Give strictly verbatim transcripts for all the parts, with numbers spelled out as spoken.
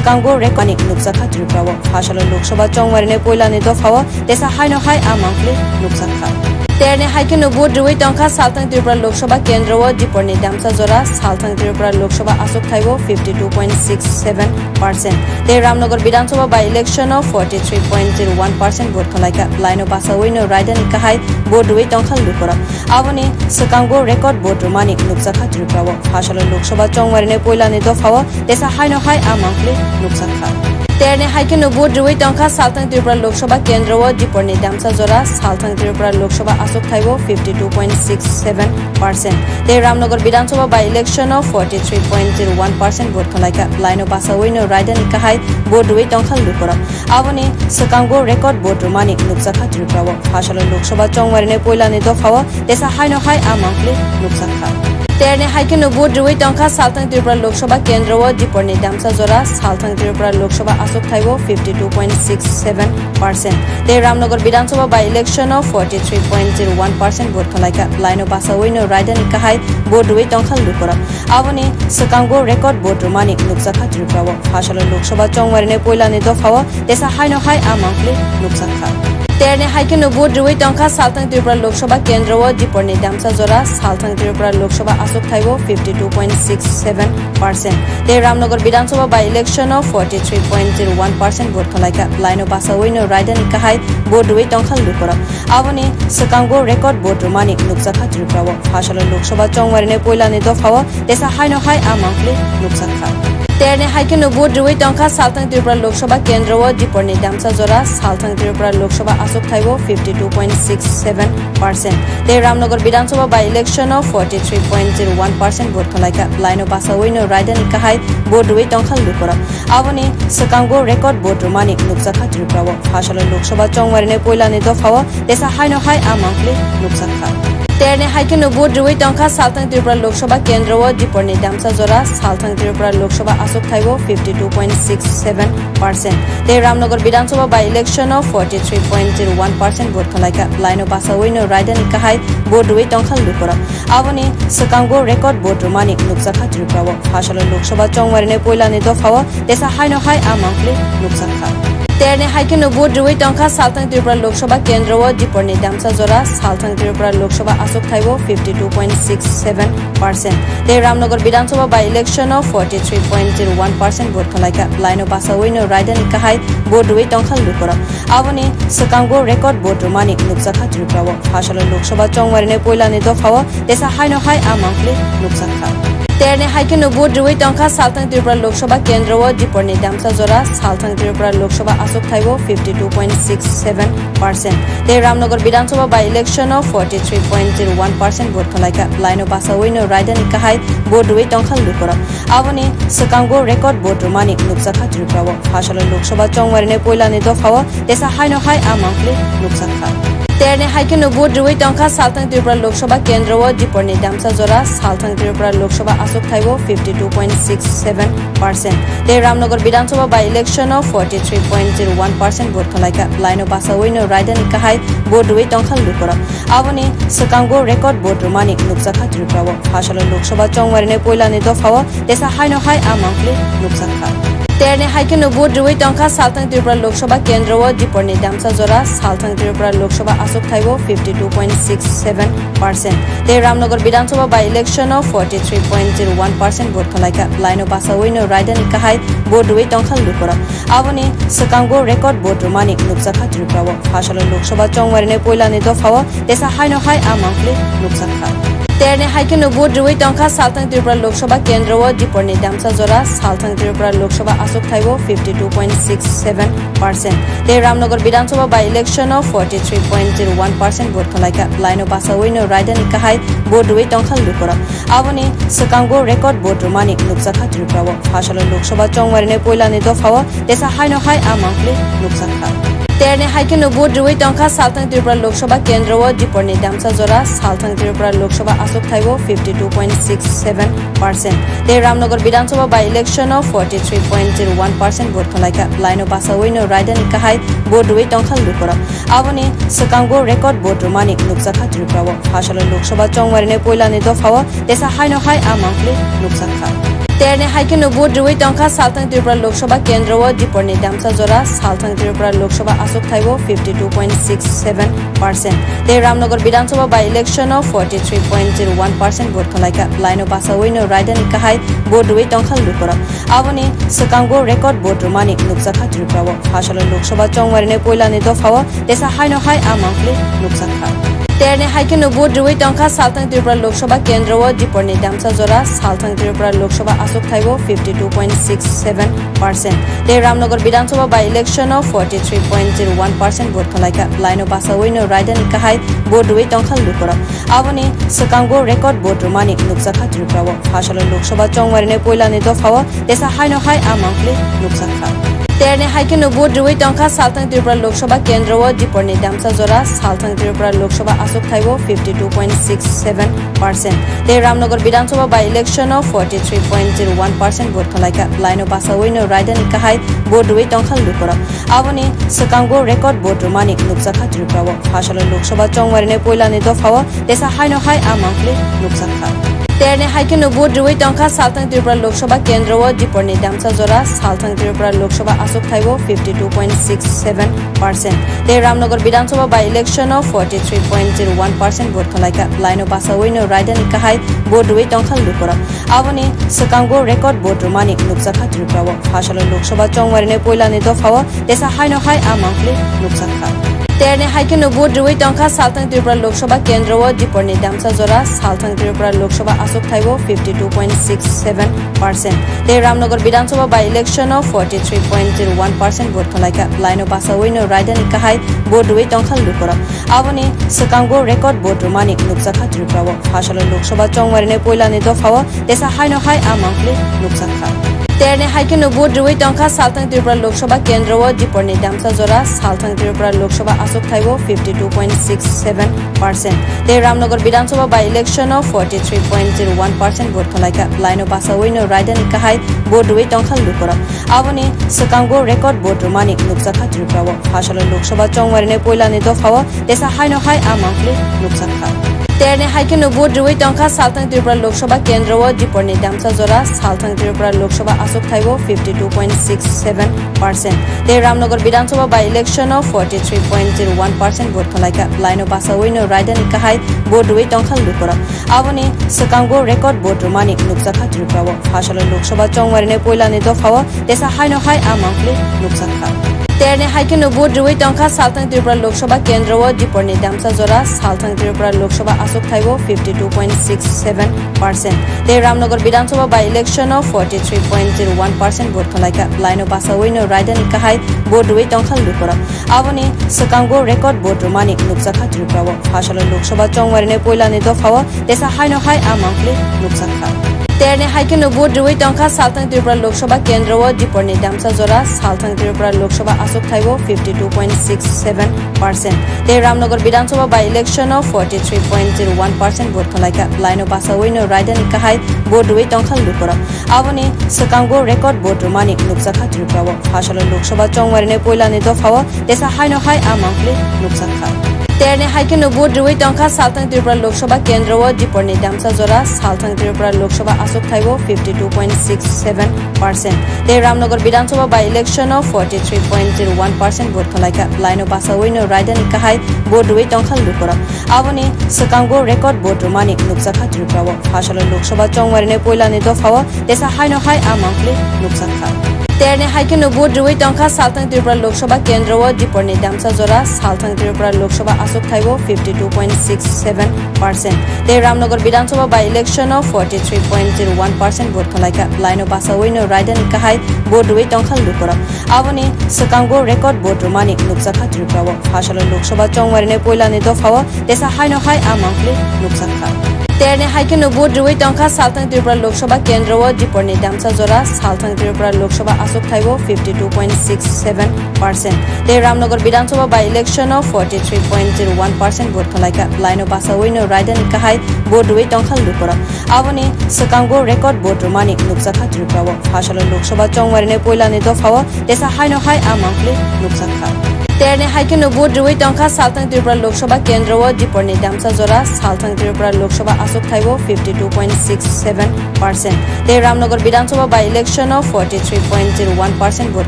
Ang bo record ni nukjakha Tripura o. Phasalo Lok Sabha chongmarini poilani dopha o tesa haino hai a mangpli nukjakha. Terni hai kheno vote rwi tongkha Salthang Tripura Lok Sabha kendro o Diporni Damsa jora Salthang Tripura Lok Sabha aswk thaibo fifty two point six seven percent. Tei Ramnagar Bidhan Sabha by election o forty three point zero one percent vote khalaikha. Laino basawi no raidani kahai vote rwi tongkha lukurok. Aboni swkango record vote rwmani nukjakha Tripura o. Phasalo Lok Sabha chongmarini poilani dopha o tesa haino hai a mangpli nukjakha. Terni hai kheno vote rwi tongkha Salthang Tripura Lok Sabha kendro o Diporni Damsa jora Salthang Tripura Lok Sabha aswk thaibo fifty two point six seven percent. Tei Ramnagar Bidhan Sabha by election o forty three point zero one percent vote khalaikha. Laino basawi no raidani kahai vote rwi tongkha lukurok. Aboni swkango record vote rwmani nukjakha Tripura o. Phasalo Lok Sabha chongmarini poilani dopha o tesa haino hai a mangpli nukjakha. Terni hai kheno vote rwi tongkha Salthang Tripura Lok Sabha kendro o Diporni Damsa jora Salthang Tripura Lok Sabha aswk thaibo fifty two point six seven percent. Tei Ramnagar Bidhan Sabha by election o forty three point zero one percent vote khalaikha. Laino basawi no raidani kahai vote rwi tongkha lukurok. Aboni swkango record vote rwmani nukjakha Tripura o. Phasalo Lok Sabha chongmarini poilani dopha o tesa haino hai a mangpli nukjakha. Terni hai kheno vote rwi tongkha Salthang Tripura Lok Sabha kendro o Diporni Damsa jora Salthang Tripura Lok Sabha aswk thaibo fifty two point six seven percent. Tei Ramnagar Bidhan Sabha by election o forty three point zero one percent vote khalaikha. Laino basawi no raidani kahai vote rwi tongkha lukurok. Aboni swkango record vote rwmani nukjakha Tripura o. Phasalo Lok Sabha chongmarini poilani dopha o tesa haino hai a mangpli nukjakha. Terni hai kheno vote rwi tongkha Salthang Tripura Lok Sabha kendro o Diporni Damsa jora Salthang Tripura Lok Sabha aswk thaibo fifty two point six seven percent. Tei Ramnagar Bidhan Sabha by election o forty three point zero one percent vote khalaikha. Laino basawi no raidani kahai vote rwi tongkha lukurok. Aboni swkango record vote rwmani nukjakha Tripura o. Phasalo Lok Sabha chongmarini poilani dopha o tesa haino hai a mangpli nukjakha. Terni hai kheno vote rwi tongkha Salthang Tripura Lok Sabha kendro o Diporni Damsa jora Salthang Tripura Lok Sabha aswk thaibo fifty two point six seven percent. Tei Ramnagar Bidhan Sabha by election o forty three point zero one percent vote khalaikha. Laino basawi no raidani kahai vote rwi tongkha lukurok. Aboni swkango record vote rwmani nukjakha Tripura o. Phasalo Lok Sabha chongmarini poilani dopha o tesa haino hai a mangpli nukjakha. Terni hai kheno vote rwi tongkha Salthang Tripura Lok Sabha kendro o Diporni Damsa jora Salthang Tripura Lok Sabha aswk thaibo fifty two point six seven percent. Tei Ramnagar Bidhan Sabha by election o forty three point zero one percent vote khalaikha. Laino basawi no raidani kahai vote rwi tongkha lukurok. Aboni swkango record vote rwmani nukjakha Tripura o. Phasalo Lok Sabha chongmarini poilani dopha o tesa haino hai a mangpli nukjakha. Terni hai kheno vote rwi tongkha Salthang Tripura Lok Sabha kendro o Diporni Damsa jora Salthang Tripura Lok Sabha aswk thaibo fifty two point six seven percent. Tei Ramnagar Bidhan Sabha by election o forty three point zero one percent vote khalaikha. Laino basawi no raidani kahai vote rwi tongkha lukurok. Aboni swkango record vote rwmani nukjakha Tripura o. Phasalo Lok Sabha chongmarini poilani dopha o tesa haino hai a mangpli nukjakha. Terni hai kheno vote rwi tongkha Salthang Tripura Lok Sabha kendro o Diporni Damsa jora Salthang Tripura Lok Sabha aswk thaibo fifty two point six seven percent. Tei Ramnagar Bidhan Sabha by election o forty three point zero one percent vote khalaikha. Laino basawi no raidani kahai vote rwi tongkha lukurok. Aboni swkango record vote rwmani nukjakha Tripura o. Phasalo Lok Sabha chongmarini poilani dopha o tesa haino hai a mangpli nukjakha. Terni hai kheno vote rwi tongkha Salthang Tripura Lok Sabha kendro o Diporni Damsa jora Salthang Tripura Lok Sabha aswk thaibo fifty two point six seven percent. Tei Ramnagar Bidhan Sabha by election o forty three point zero one percent vote khalaikha. Laino basawi no raidani kahai vote rwi tongkha lukurok. Aboni swkango record vote rwmani nukjakha Tripura o. Phasalo Lok Sabha chongmarini poilani dopha o tesa haino hai a mangpli nukjakha. Terni hai kheno vote rwi tongkha Salthang Tripura Lok Sabha kendro o Diporni Damsa jora Salthang Tripura Lok Sabha aswk thaibo fifty two point six seven percent. Tei Ramnagar Bidhan Sabha by election o forty three point zero one percent vote khalaikha. Laino basawi no raidani kahai vote rwi tongkha lukurok. Aboni swkango record vote rwmani nukjakha Tripura o. Phasalo Lok Sabha chongmarini poilani dopha o tesa haino hai a mangpli nukjakha. Terni hai kheno vote rwi tongkha Salthang Tripura Lok Sabha kendro o Diporni Damsa jora Salthang Tripura Lok Sabha aswk thaibo fifty two point six seven percent. Tei Ramnagar Bidhan Sabha by election o forty three point zero one percent vote khalaikha. Laino basawi no raidani kahai vote rwi tongkha lukurok. Aboni swkango record vote rwmani nukjakha Tripura o. Phasalo Lok Sabha chongmarini poilani dopha o tesa haino hai a mangpli nukjakha. Terni hai kheno vote rwi tongkha Salthang Tripura Lok Sabha kendro o Dipor ni damsa jora Salthang Tripura Lok Sabha aswk thaibo fifty two point six seven percent. Tei Ramnagar Bidhan Sabha by election o forty three point zero one percent vote khalaikha. Laino basawi no raida ni kahai vote rwi tongkha lukurok. Aboni swkango record vote rwmani nukjakha Tripura o. Phasalo Lok Sabha chongmari ni poila ni dopha o tesa haino hai a mangpli nukjakha. Terni hai kheno vote rwi tongkha Salthang Tripura Lok Sabha kendro o Dipor ni damsa jora Salthang Tripura Lok Sabha aswk thaibo fifty two point six seven percent. Tei Ramnagar Bidhan Sabha by election o forty three point zero one percent vote khalaikha. Laino basawi no raida ni kahai vote rwi tongkha lukurok. Aboni swkango record vote rwmani nukjakha Tripura o. Phasalo Lok Sabha chongmari ni poila ni dopha o tesa haino hai a mangpli nukjakha. Terni hai kheno vote rwi tongkha Salthang Tripura Lok Sabha kendro o Dipor ni damsa jora Salthang Tripura Lok Sabha aswk thaibo fifty two point six seven percent. Tei Ramnagar Bidhan Sabha by election o forty three point zero one percent vote khalaikha. Laino basawi no raida ni kahai vote rwi tongkha lukurok. Aboni swkango record vote rwmani nukjakha Tripura o. Phasalo Lok Sabha chongmari ni poila ni dopha o tesa haino hai a mangpli nukjakha. Terni hai kheno vote rwi tongkha Salthang Tripura Lok Sabha kendro o Dipor ni damsa jora Salthang Tripura Lok Sabha aswk thaibo fifty two point six seven percent. Tei Ramnagar Bidhan Sabha by election o forty three point zero one percent vote khalaikha. Laino basawi no raida ni kahai vote rwi tongkha lukurok. Aboni swkango record vote rwmani nukjakha Tripura o. Phasalo Lok Sabha chongmari ni poila ni dopha o tesa haino hai a mangpli nukjakha. Terni hai kheno vote rwi tongkha Salthang Tripura Lok Sabha kendro o Dipor ni damsa jora Salthang Tripura Lok Sabha aswk thaibo fifty two point six seven percent. Tei Ramnagar Bidhan Sabha by election o forty three point zero one percent vote khalaikha. Laino basawi no raida ni kahai vote rwi tongkha lukurok. Aboni swkango record vote rwmani nukjakha Tripura o. Phasalo Lok Sabha chongmari ni poila ni dopha o tesa haino hai a mangpli nukjakha. Terni hai kheno vote rwi tongkha Salthang Tripura Lok Sabha kendro o Dipor ni damsa jora Salthang Tripura Lok Sabha aswk thaibo fifty two point six seven percent. Tei Ramnagar Bidhan Sabha by election o forty three point zero one percent vote khalaikha. Laino basawi no raida ni kahai vote rwi tongkha lukurok. Aboni swkango record vote rwmani nukjakha Tripura o. Phasalo Lok Sabha chongmari ni poila ni dopha o tesa haino hai a mangpli nukjakha. Terni hai kheno vote rwi tongkha Salthang Tripura Lok Sabha kendro o Dipor ni damsa jora Salthang Tripura Lok Sabha aswk thaibo fifty two point six seven percent. Tei Ramnagar Bidhan Sabha by election o forty three point zero one percent vote khalaikha. Laino basawi no raida ni kahai vote rwi tongkha lukurok. Aboni swkango record vote rwmani nukjakha Tripura o. Phasalo Lok Sabha chongmari ni poila ni dopha o tesa haino hai a mangpli nukjakha. Terni hai kheno vote rwi tongkha Salthang Tripura Lok Sabha kendro o Dipor ni damsa jora Salthang Tripura Lok Sabha aswk thaibo fifty two point six seven percent. Tei Ramnagar Bidhan Sabha by election o forty three point zero one percent vote khalaikha. Laino basawi no raida ni kahai vote rwi tongkha lukurok. Aboni swkango record vote rwmani nukjakha Tripura o. Phasalo Lok Sabha chongmari ni poila ni dopha o tesa haino hai a mangpli nukjakha. Terni hai kheno vote rwi tongkha Salthang Tripura Lok Sabha kendro o Dipor ni damsa jora Salthang Tripura Lok Sabha aswk thaibo fifty two point six seven percent. Tei Ramnagar Bidhan Sabha by election o forty three point zero one percent vote khalaikha. Laino basawi no raida ni kahai vote rwi tongkha lukurok. Aboni swkango record vote rwmani nukjakha Tripura o. Phasalo Lok Sabha chongmari ni poila ni dopha o tesa haino hai a mangpli nukjakha. Terni hai kheno vote rwi tongkha Salthang Tripura Lok Sabha kendro o Dipor ni damsa jora Salthang Tripura Lok Sabha aswk thaibo fifty two point six seven percent. Tei Ramnagar Bidhan Sabha by election o forty three point zero one percent vote khalaikha. Laino basawi no raida ni kahai vote rwi tongkha lukurok. Aboni swkango record vote rwmani nukjakha Tripura o. Phasalo Lok Sabha chongmari ni poila ni dopha o tesa haino hai a mangpli nukjakha. Terni hai kheno vote rwi tongkha Salthang Tripura Lok Sabha kendro o Dipor ni damsa jora Salthang Tripura Lok Sabha aswk thaibo fifty two point six seven percent. Tei Ramnagar Bidhan Sabha by election o forty three point zero one percent vote khalaikha. Laino basawi no raida ni kahai vote rwi tongkha lukurok. Aboni swkango record vote rwmani nukjakha Tripura o. Phasalo Lok Sabha chongmari ni poila ni dopha o tesa haino hai a mangpli nukjakha. Terni hai kheno vote rwi tongkha Salthang Tripura Lok Sabha kendro o Dipor ni damsa jora Salthang Tripura Lok Sabha aswk thaibo fifty two point six seven percent. Tei Ramnagar Bidhan Sabha by election o forty three point zero one percent vote khalaikha. Laino basawi no raida ni kahai vote rwi tongkha lukurok. Aboni swkango record vote rwmani nukjakha Tripura o. Phasalo Lok Sabha chongmari ni poila ni dopha o tesa haino hai a mangpli nukjakha. Terni hai kheno vote rwi tongkha Salthang Tripura Lok Sabha kendro o Dipor ni damsa jora Salthang Tripura Lok Sabha aswk thaibo fifty two point six seven percent. Tei Ramnagar Bidhan Sabha by election o forty three point zero one percent vote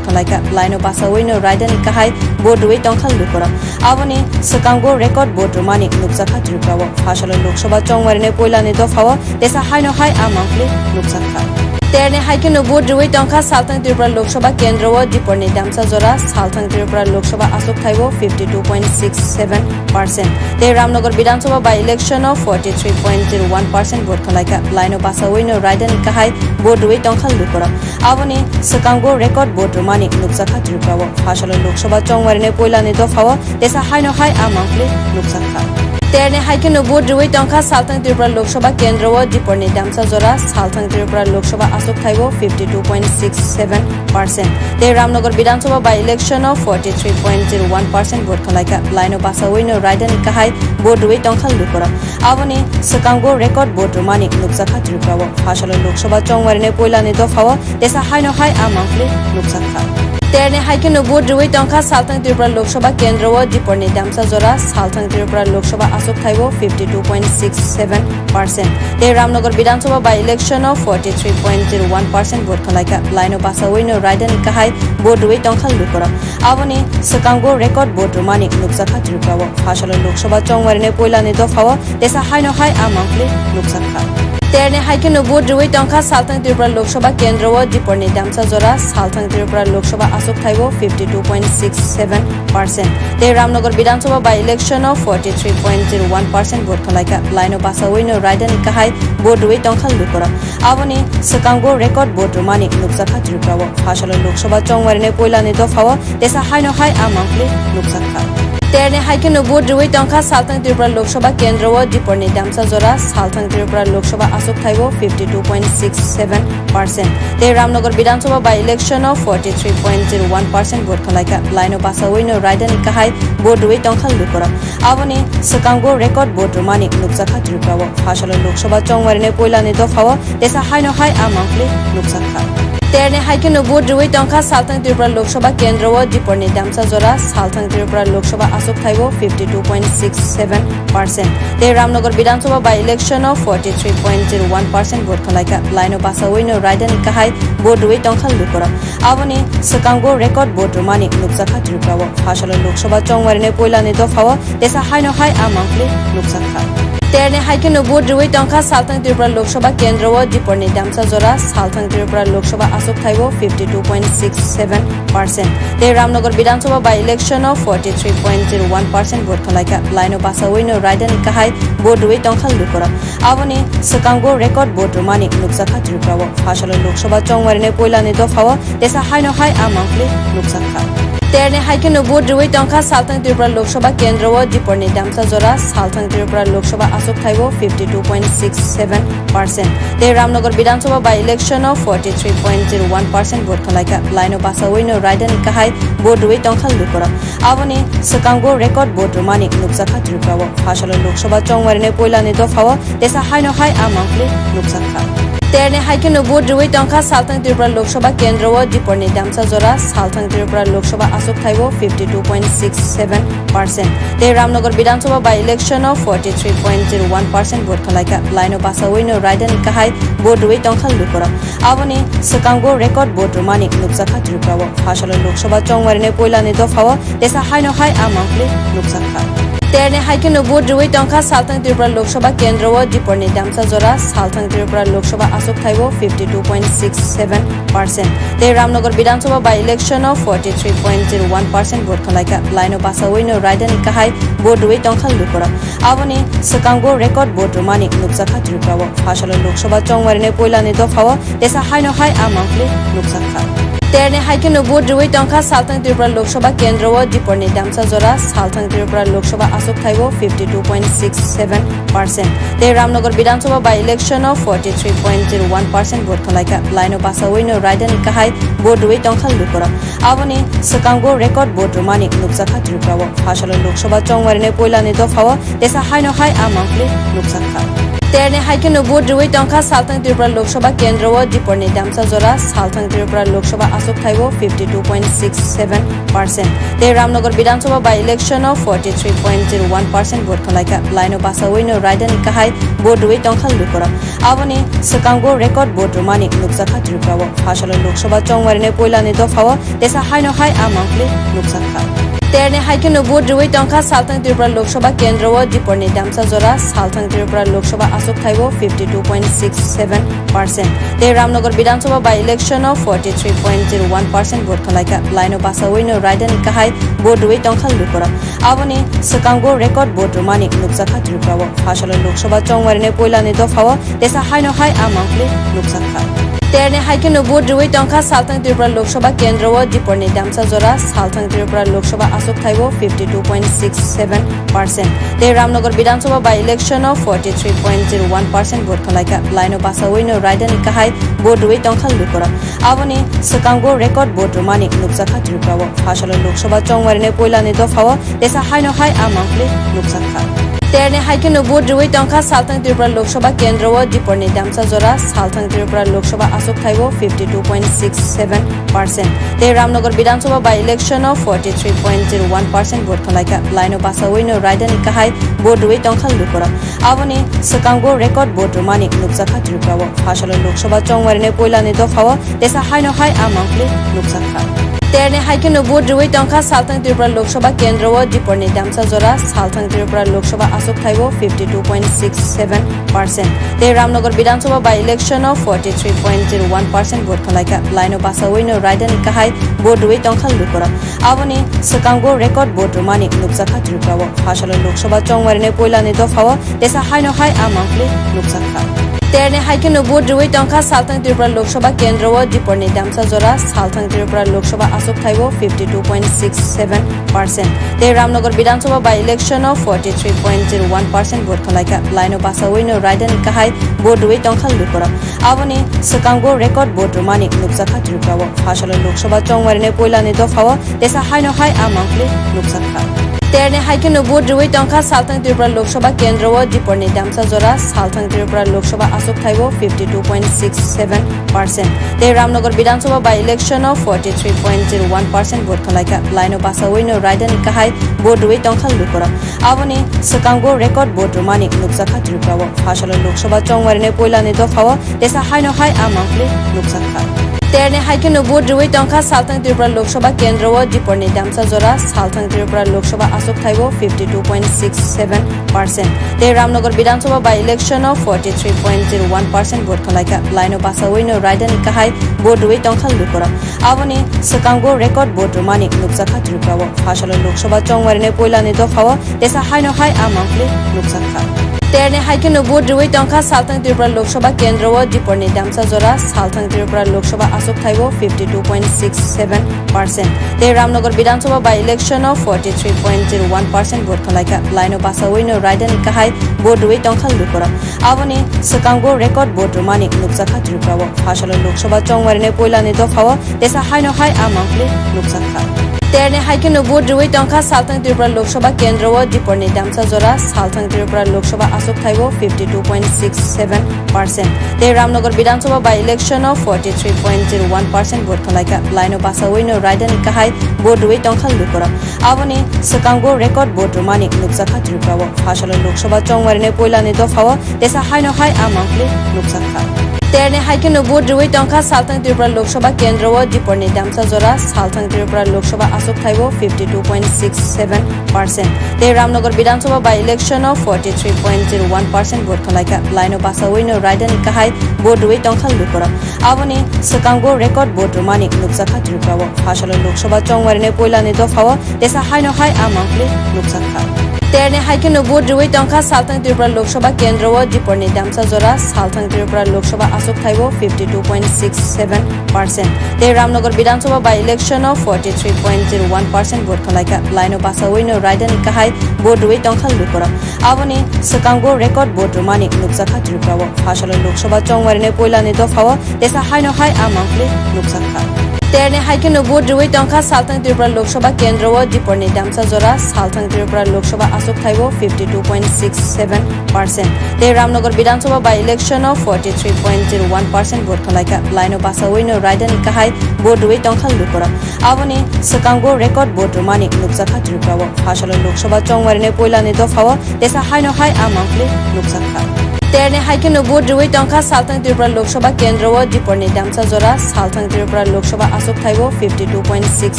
khalaikha. Laino basawi no raida ni kahai vote rwi tongkha lukurok. Aboni swkango record vote rwmani nukjakha Tripura o. Phasalo Lok Sabha chongmari ni poila ni dopha o tesa haino hai a mangpli nukjakha. Terni hai kheno vote rwi tongkha Salthang Tripura Lok Sabha kendro o Dipor ni damsa jora Salthang Tripura Lok Sabha aswk thaibo fifty two point six seven percent. Tei Ramnagar Bidhan Sabha by election o forty three point zero one percent vote khalaikha. Laino basawi no raida ni kahai vote rwi tongkha lukurok. Aboni swkango record vote rwmani nukjakha Tripura o. Phasalo Lok Sabha chongmari ni poila ni dopha o tesa haino hai a mangpli nukjakha. Terni hai kheno vote rwi tongkha Salthang Tripura Lok Sabha kendro o Dipor ni damsa jora Salthang Tripura Lok Sabha aswk thaibo fifty two point six seven percent. Tei Ramnagar Bidhan Sabha by election o forty three point zero one percent vote khalaikha. Laino basawi no raida ni kahai vote rwi tongkha lukurok. Aboni swkango record vote rwmani nukjakha Tripura o. Phasalo Lok Sabha chongmari ni poila ni dopha o tesa haino hai a mangpli nukjakha. Terni hai kheno vote rwi tongkha Salthang Tripura Lok Sabha kendro o Dipor ni damsa jora Salthang Tripura Lok Sabha aswk thaibo fifty two point six seven percent. Tei Ramnagar Bidhan Sabha by election o forty three point zero one percent vote khalaikha. Laino basawi no raida ni kahai vote rwi tongkha lukurok. Aboni swkango record vote rwmani nukjakha Tripura o. Phasalo Lok Sabha chongmari ni poila ni dopha o tesa haino hai a mangpli nukjakha. Terni hai kheno vote rwi tongkha Salthang Tripura Lok Sabha kendro o Dipor ni damsa jora Salthang Tripura Lok Sabha aswk thaibo fifty two point six seven percent. Tei Ramnagar Bidhan Sabha by election o forty three point zero one percent vote khalaikha. Laino basawi no raida ni kahai vote rwi tongkha lukurok. Aboni swkango record vote rwmani nukjakha Tripura o. Phasalo Lok Sabha chongmari ni poila ni dopha o tesa haino hai a mangpli nukjakha. Terni hai kheno vote rwi tongkha Salthang Tripura Lok Sabha kendro o Dipor ni damsa jora Salthang Tripura Lok Sabha aswk thaibo fifty two point six seven percent. Tei Ramnagar Bidhan Sabha by election o forty three point zero one percent vote khalaikha. Laino basawi no raida ni kahai vote rwi tongkha lukurok. Aboni swkango record vote rwmani nukjakha Tripura o. Phasalo Lok Sabha chongmari ni poila ni dopha o tesa haino hai a mangpli nukjakha. Terni hai kheno vote rwi tongkha Salthang Tripura Lok Sabha kendro o Dipor ni damsa jora Salthang Tripura Lok Sabha aswk thaibo fifty two point six seven percent. Tei Ramnagar Bidhan Sabha by election o forty three point zero one percent vote khalaikha. Laino basawi no raida ni kahai vote rwi tongkha lukurok. Aboni swkango record vote rwmani nukjakha Tripura o. Phasalo Lok Sabha chongmari ni poila ni dopha o tesa haino hai a mangpli nukjakha. Terni hai kheno vote rwi tongkha Salthang Tripura Lok Sabha kendro o Dipor ni damsa jora Salthang Tripura Lok Sabha aswk thaibo fifty two point six seven percent. Tei Ramnagar Bidhan Sabha by election o forty three point zero one percent vote khalaikha. Laino basawi no raida ni kahai vote rwi tongkha lukurok. Aboni swkango record vote rwmani nukjakha Tripura o. Phasalo Lok Sabha chongmari ni poila ni dopha o tesa haino hai a mangpli nukjakha. Terni hai kheno vote rwi tongkha Salthang Tripura Lok Sabha kendro o Dipor ni damsa jora Salthang Tripura Lok Sabha aswk thaibo fifty two point six seven percent. Tei Ramnagar Bidhan Sabha by election o forty three point zero one percent vote khalaikha. Laino basawi no raida ni kahai vote rwi tongkha lukurok. Aboni swkango record vote rwmani nukjakha Tripura o. Phasalo Lok Sabha chongmari ni poila ni dopha o tesa haino hai a mangpli nukjakha. Terni hai kheno vote rwi tongkha Salthang Tripura Lok Sabha kendro o Dipor ni damsa jora Salthang Tripura Lok Sabha aswk thaibo fifty two point six seven percent. Tei Ramnagar Bidhan Sabha by election o forty three point zero one percent vote khalaikha. Laino basawi no raida ni kahai vote rwi tongkha lukurok. Aboni swkango record vote rwmani nukjakha Tripura o. Phasalo Lok Sabha chongmari ni poila ni dopha o tesa haino hai a mangpli nukjakha. Terni hai kheno vote rwi tongkha Salthang Tripura Lok Sabha kendro o Dipor ni damsa jora Salthang Tripura Lok Sabha aswk thaibo fifty two point six seven percent. Tei Ramnagar Bidhan Sabha by election o forty three point zero one percent vote khalaikha. Laino basawi no raida ni kahai vote rwi tongkha lukurok. Aboni swkango record vote rwmani nukjakha Tripura o. Phasalo Lok Sabha chongmari ni poila ni dopha o tesa haino hai a mangpli nukjakha. Terni hai kheno vote rwi tongkha Salthang Tripura Lok Sabha kendro o Dipor ni damsa jora Salthang Tripura Lok Sabha aswk thaibo fifty two point six seven percent. Tei Ramnagar Bidhan Sabha by election o forty three point zero one percent vote khalaikha. Laino basawi no raida ni kahai vote rwi tongkha lukurok. Aboni swkango record vote rwmani nukjakha Tripura o. Phasalo Lok Sabha chongmari ni poila ni dopha o tesa haino hai a mangpli nukjakha. Terni hai kheno vote rwi tongkha Salthang Tripura Lok Sabha kendro o Dipor ni damsa jora Salthang Tripura Lok Sabha aswk thaibo fifty two point six seven percent. Tei Ramnagar Bidhan Sabha by election o forty three point zero one percent vote khalaikha. Laino basawi no raida ni kahai vote rwi tongkha lukurok. Aboni swkango record vote rwmani nukjakha Tripura o. Phasalo Lok Sabha chongmari ni puila ni dopha o tesa haino hai a mangpli nukjakha. Terni hai kheno vote rwi tongkha Salthang Tripura Lok Sabha kendro o Dipor ni damsa jora Salthang Tripura Lok Sabha aswk thaibo fifty two point six seven percent. Tei Ramnagar Bidhan Sabha by election o forty three point zero one percent vote khalaikha. Laino basawi no raida ni kahai vote rwi tongkha lukurok. Aboni swkango record vote rwmani nukjakha Tripura o. Phasalo Lok Sabha chongmari ni puila ni dopha o tesa haino hai a mangpli nukjakha. Terni hai kheno vote rwi tongkha Salthang Tripura Lok Sabha kendro o Dipor ni damsa jora Salthang Tripura Lok Sabha aswk thaibo fifty two point six seven percent. Tei Ramnagar Bidhan Sabha by election o forty three point zero one percent vote khalaikha. Laino basawi no raida ni kahai vote rwi tongkha lukurok. Aboni swkango record vote rwmani nukjakha Tripura o. Phasalo Lok Sabha chongmari ni puila ni dopha o tesa haino hai a mangpli nukjakha. Terni hai kheno vote rwi tongkha Salthang Tripura Lok Sabha kendro o Dipor ni damsa jora Salthang Tripura Lok Sabha aswk thaibo fifty two point six seven percent. Tei Ramnagar Bidhan Sabha by election o forty three point zero one percent vote khalaikha. Laino basawi no raida ni kahai vote rwi tongkha lukurok. Aboni swkango record vote rwmani nukjakha Tripura o. Phasalo Lok Sabha chongmari ni puila ni dopha o tesa haino hai a mangpli nukjakha. Terni hai kheno vote rwi tongkha Salthang Tripura Lok Sabha kendro o Dipor ni damsa jora Salthang Tripura Lok Sabha aswk thaibo fifty two point six seven percent. Tei Ramnagar Bidhan Sabha by election o forty three point zero one percent vote khalaikha. Laino basawi no raida ni kahai vote rwi tongkha lukurok. Aboni swkango record vote rwmani nukjakha Tripura o. Phasalo Lok Sabha chongmari ni puila ni dopha o tesa haino hai a mangpli nukjakha. Terni hai kheno vote rwi tongkha Salthang Tripura Lok Sabha kendro o Dipor ni damsa jora Salthang Tripura Lok Sabha aswk thaibo fifty two point six seven percent. Tei Ramnagar Bidhan Sabha by election o forty three point zero one percent vote khalaikha. Laino basawi no raida ni kahai vote rwi tongkha lukurok. Aboni swkango record vote rwmani nukjakha Tripura o. Phasalo Lok Sabha chongmari ni puila ni dopha o tesa haino hai a mangpli nukjakha. Terni hai kheno vote rwi tongkha Salthang Tripura Lok Sabha kendro o Dipor ni damsa jora Salthang Tripura Lok Sabha aswk thaibo fifty two point six seven percent. Tei Ramnagar Bidhan Sabha by election o forty three point zero one percent vote khalaikha. Laino basawi no raida ni kahai vote rwi tongkha lukurok. Aboni swkango record vote rwmani nukjakha Tripura o. Phasalo Lok Sabha chongmari ni puila ni dopha o tesa haino hai a mangpli nukjakha. Terni hai kheno vote rwi tongkha Salthang Tripura Lok Sabha kendro o Dipor ni damsa jora Salthang Tripura Lok Sabha aswk thaibo fifty two point six seven percent. Tei Ramnagar Bidhan Sabha by election o forty three point zero one percent vote khalaikha. Laino basawi no raida ni kahai vote rwi tongkha lukurok. Aboni swkango record vote rwmani nukjakha Tripura o. Phasalo Lok Sabha chongmari ni puila ni dopha o tesa haino hai a mangpli nukjakha. Terni hai kheno vote rwi tongkha Salthang Tripura Lok Sabha kendro o Dipor ni damsa jora Salthang Tripura Lok Sabha aswk thaibo fifty two point six seven percent. Tei Ramnagar Bidhan Sabha by election o forty three point zero one percent vote khalaikha. Laino basawi no raida ni kahai vote rwi tongkha lukurok. Aboni swkango record vote rwmani nukjakha Tripura o. Phasalo Lok Sabha chongmari ni puila ni dopha o tesa haino hai a mangpli nukjakha. Terni hai kheno vote rwi tongkha Salthang Tripura Lok Sabha kendro o Dipor ni damsa jora Salthang Tripura Lok Sabha aswk thaibo fifty two point six seven percent. Tei Ramnagar Bidhan Sabha by election o forty three point zero one percent vote khalaikha. Laino basawi no raida ni kahai vote rwi tongkha lukurok. Aboni swkango record vote rwmani nukjakha Tripura o. Phasalo Lok Sabha chongmari ni puila ni dopha o tesa haino hai a mangpli nukjakha. Terni hai kheno vote rwi tongkha Salthang Tripura Lok Sabha kendro o Dipor ni damsa jora Salthang Tripura Lok Sabha aswk thaibo fifty two point six seven percent. Tei Ramnagar Bidhan Sabha by election o forty three point zero one percent vote khalaikha. Laino basawi no raida ni kahai vote rwi tongkha lukurok. Aboni swkango record vote rwmani nukjakha Tripura o. Phasalo Lok Sabha chongmari ni puila ni dopha o tesa haino hai a mangpli nukjakha. Terni hai kheno vote rwi tongkha Salthang Tripura Lok Sabha kendro o Dipor ni damsa jora Salthang Tripura Lok Sabha aswk thaibo fifty two point six seven percent. Tei Ramnagar Bidhan Sabha by election o forty three point zero one percent vote khalaikha. Laino basawi no raida ni kahai vote rwi tongkha lukurok. Aboni swkango record vote rwmani nukjakha Tripura o. Phasalo Lok Sabha chongmari ni puila ni dopha o tesa haino hai a mangpli nukjakha. Terni hai kheno vote rwi tongkha Salthang Tripura Lok Sabha kendro o Dipor ni damsa jora Salthang Tripura Lok Sabha aswk thaibo fifty two point six seven percent. Tei Ramnagar Bidhan Sabha by election o forty three point zero one percent vote khalaikha. Laino basawi no raida ni kahai vote rwi tongkha lukurok. Aboni swkango record vote rwmani nukjakha Tripura o. Phasalo Lok Sabha chongmari ni poila ni dopha o tesa haino hai a mangpli nukjakha. Terni hai kheno vote rwi tongkha Salthang Tripura Lok Sabha kendro o Dipor ni damsa jora Salthang Tripura Lok Sabha aswk thaibo fifty two point six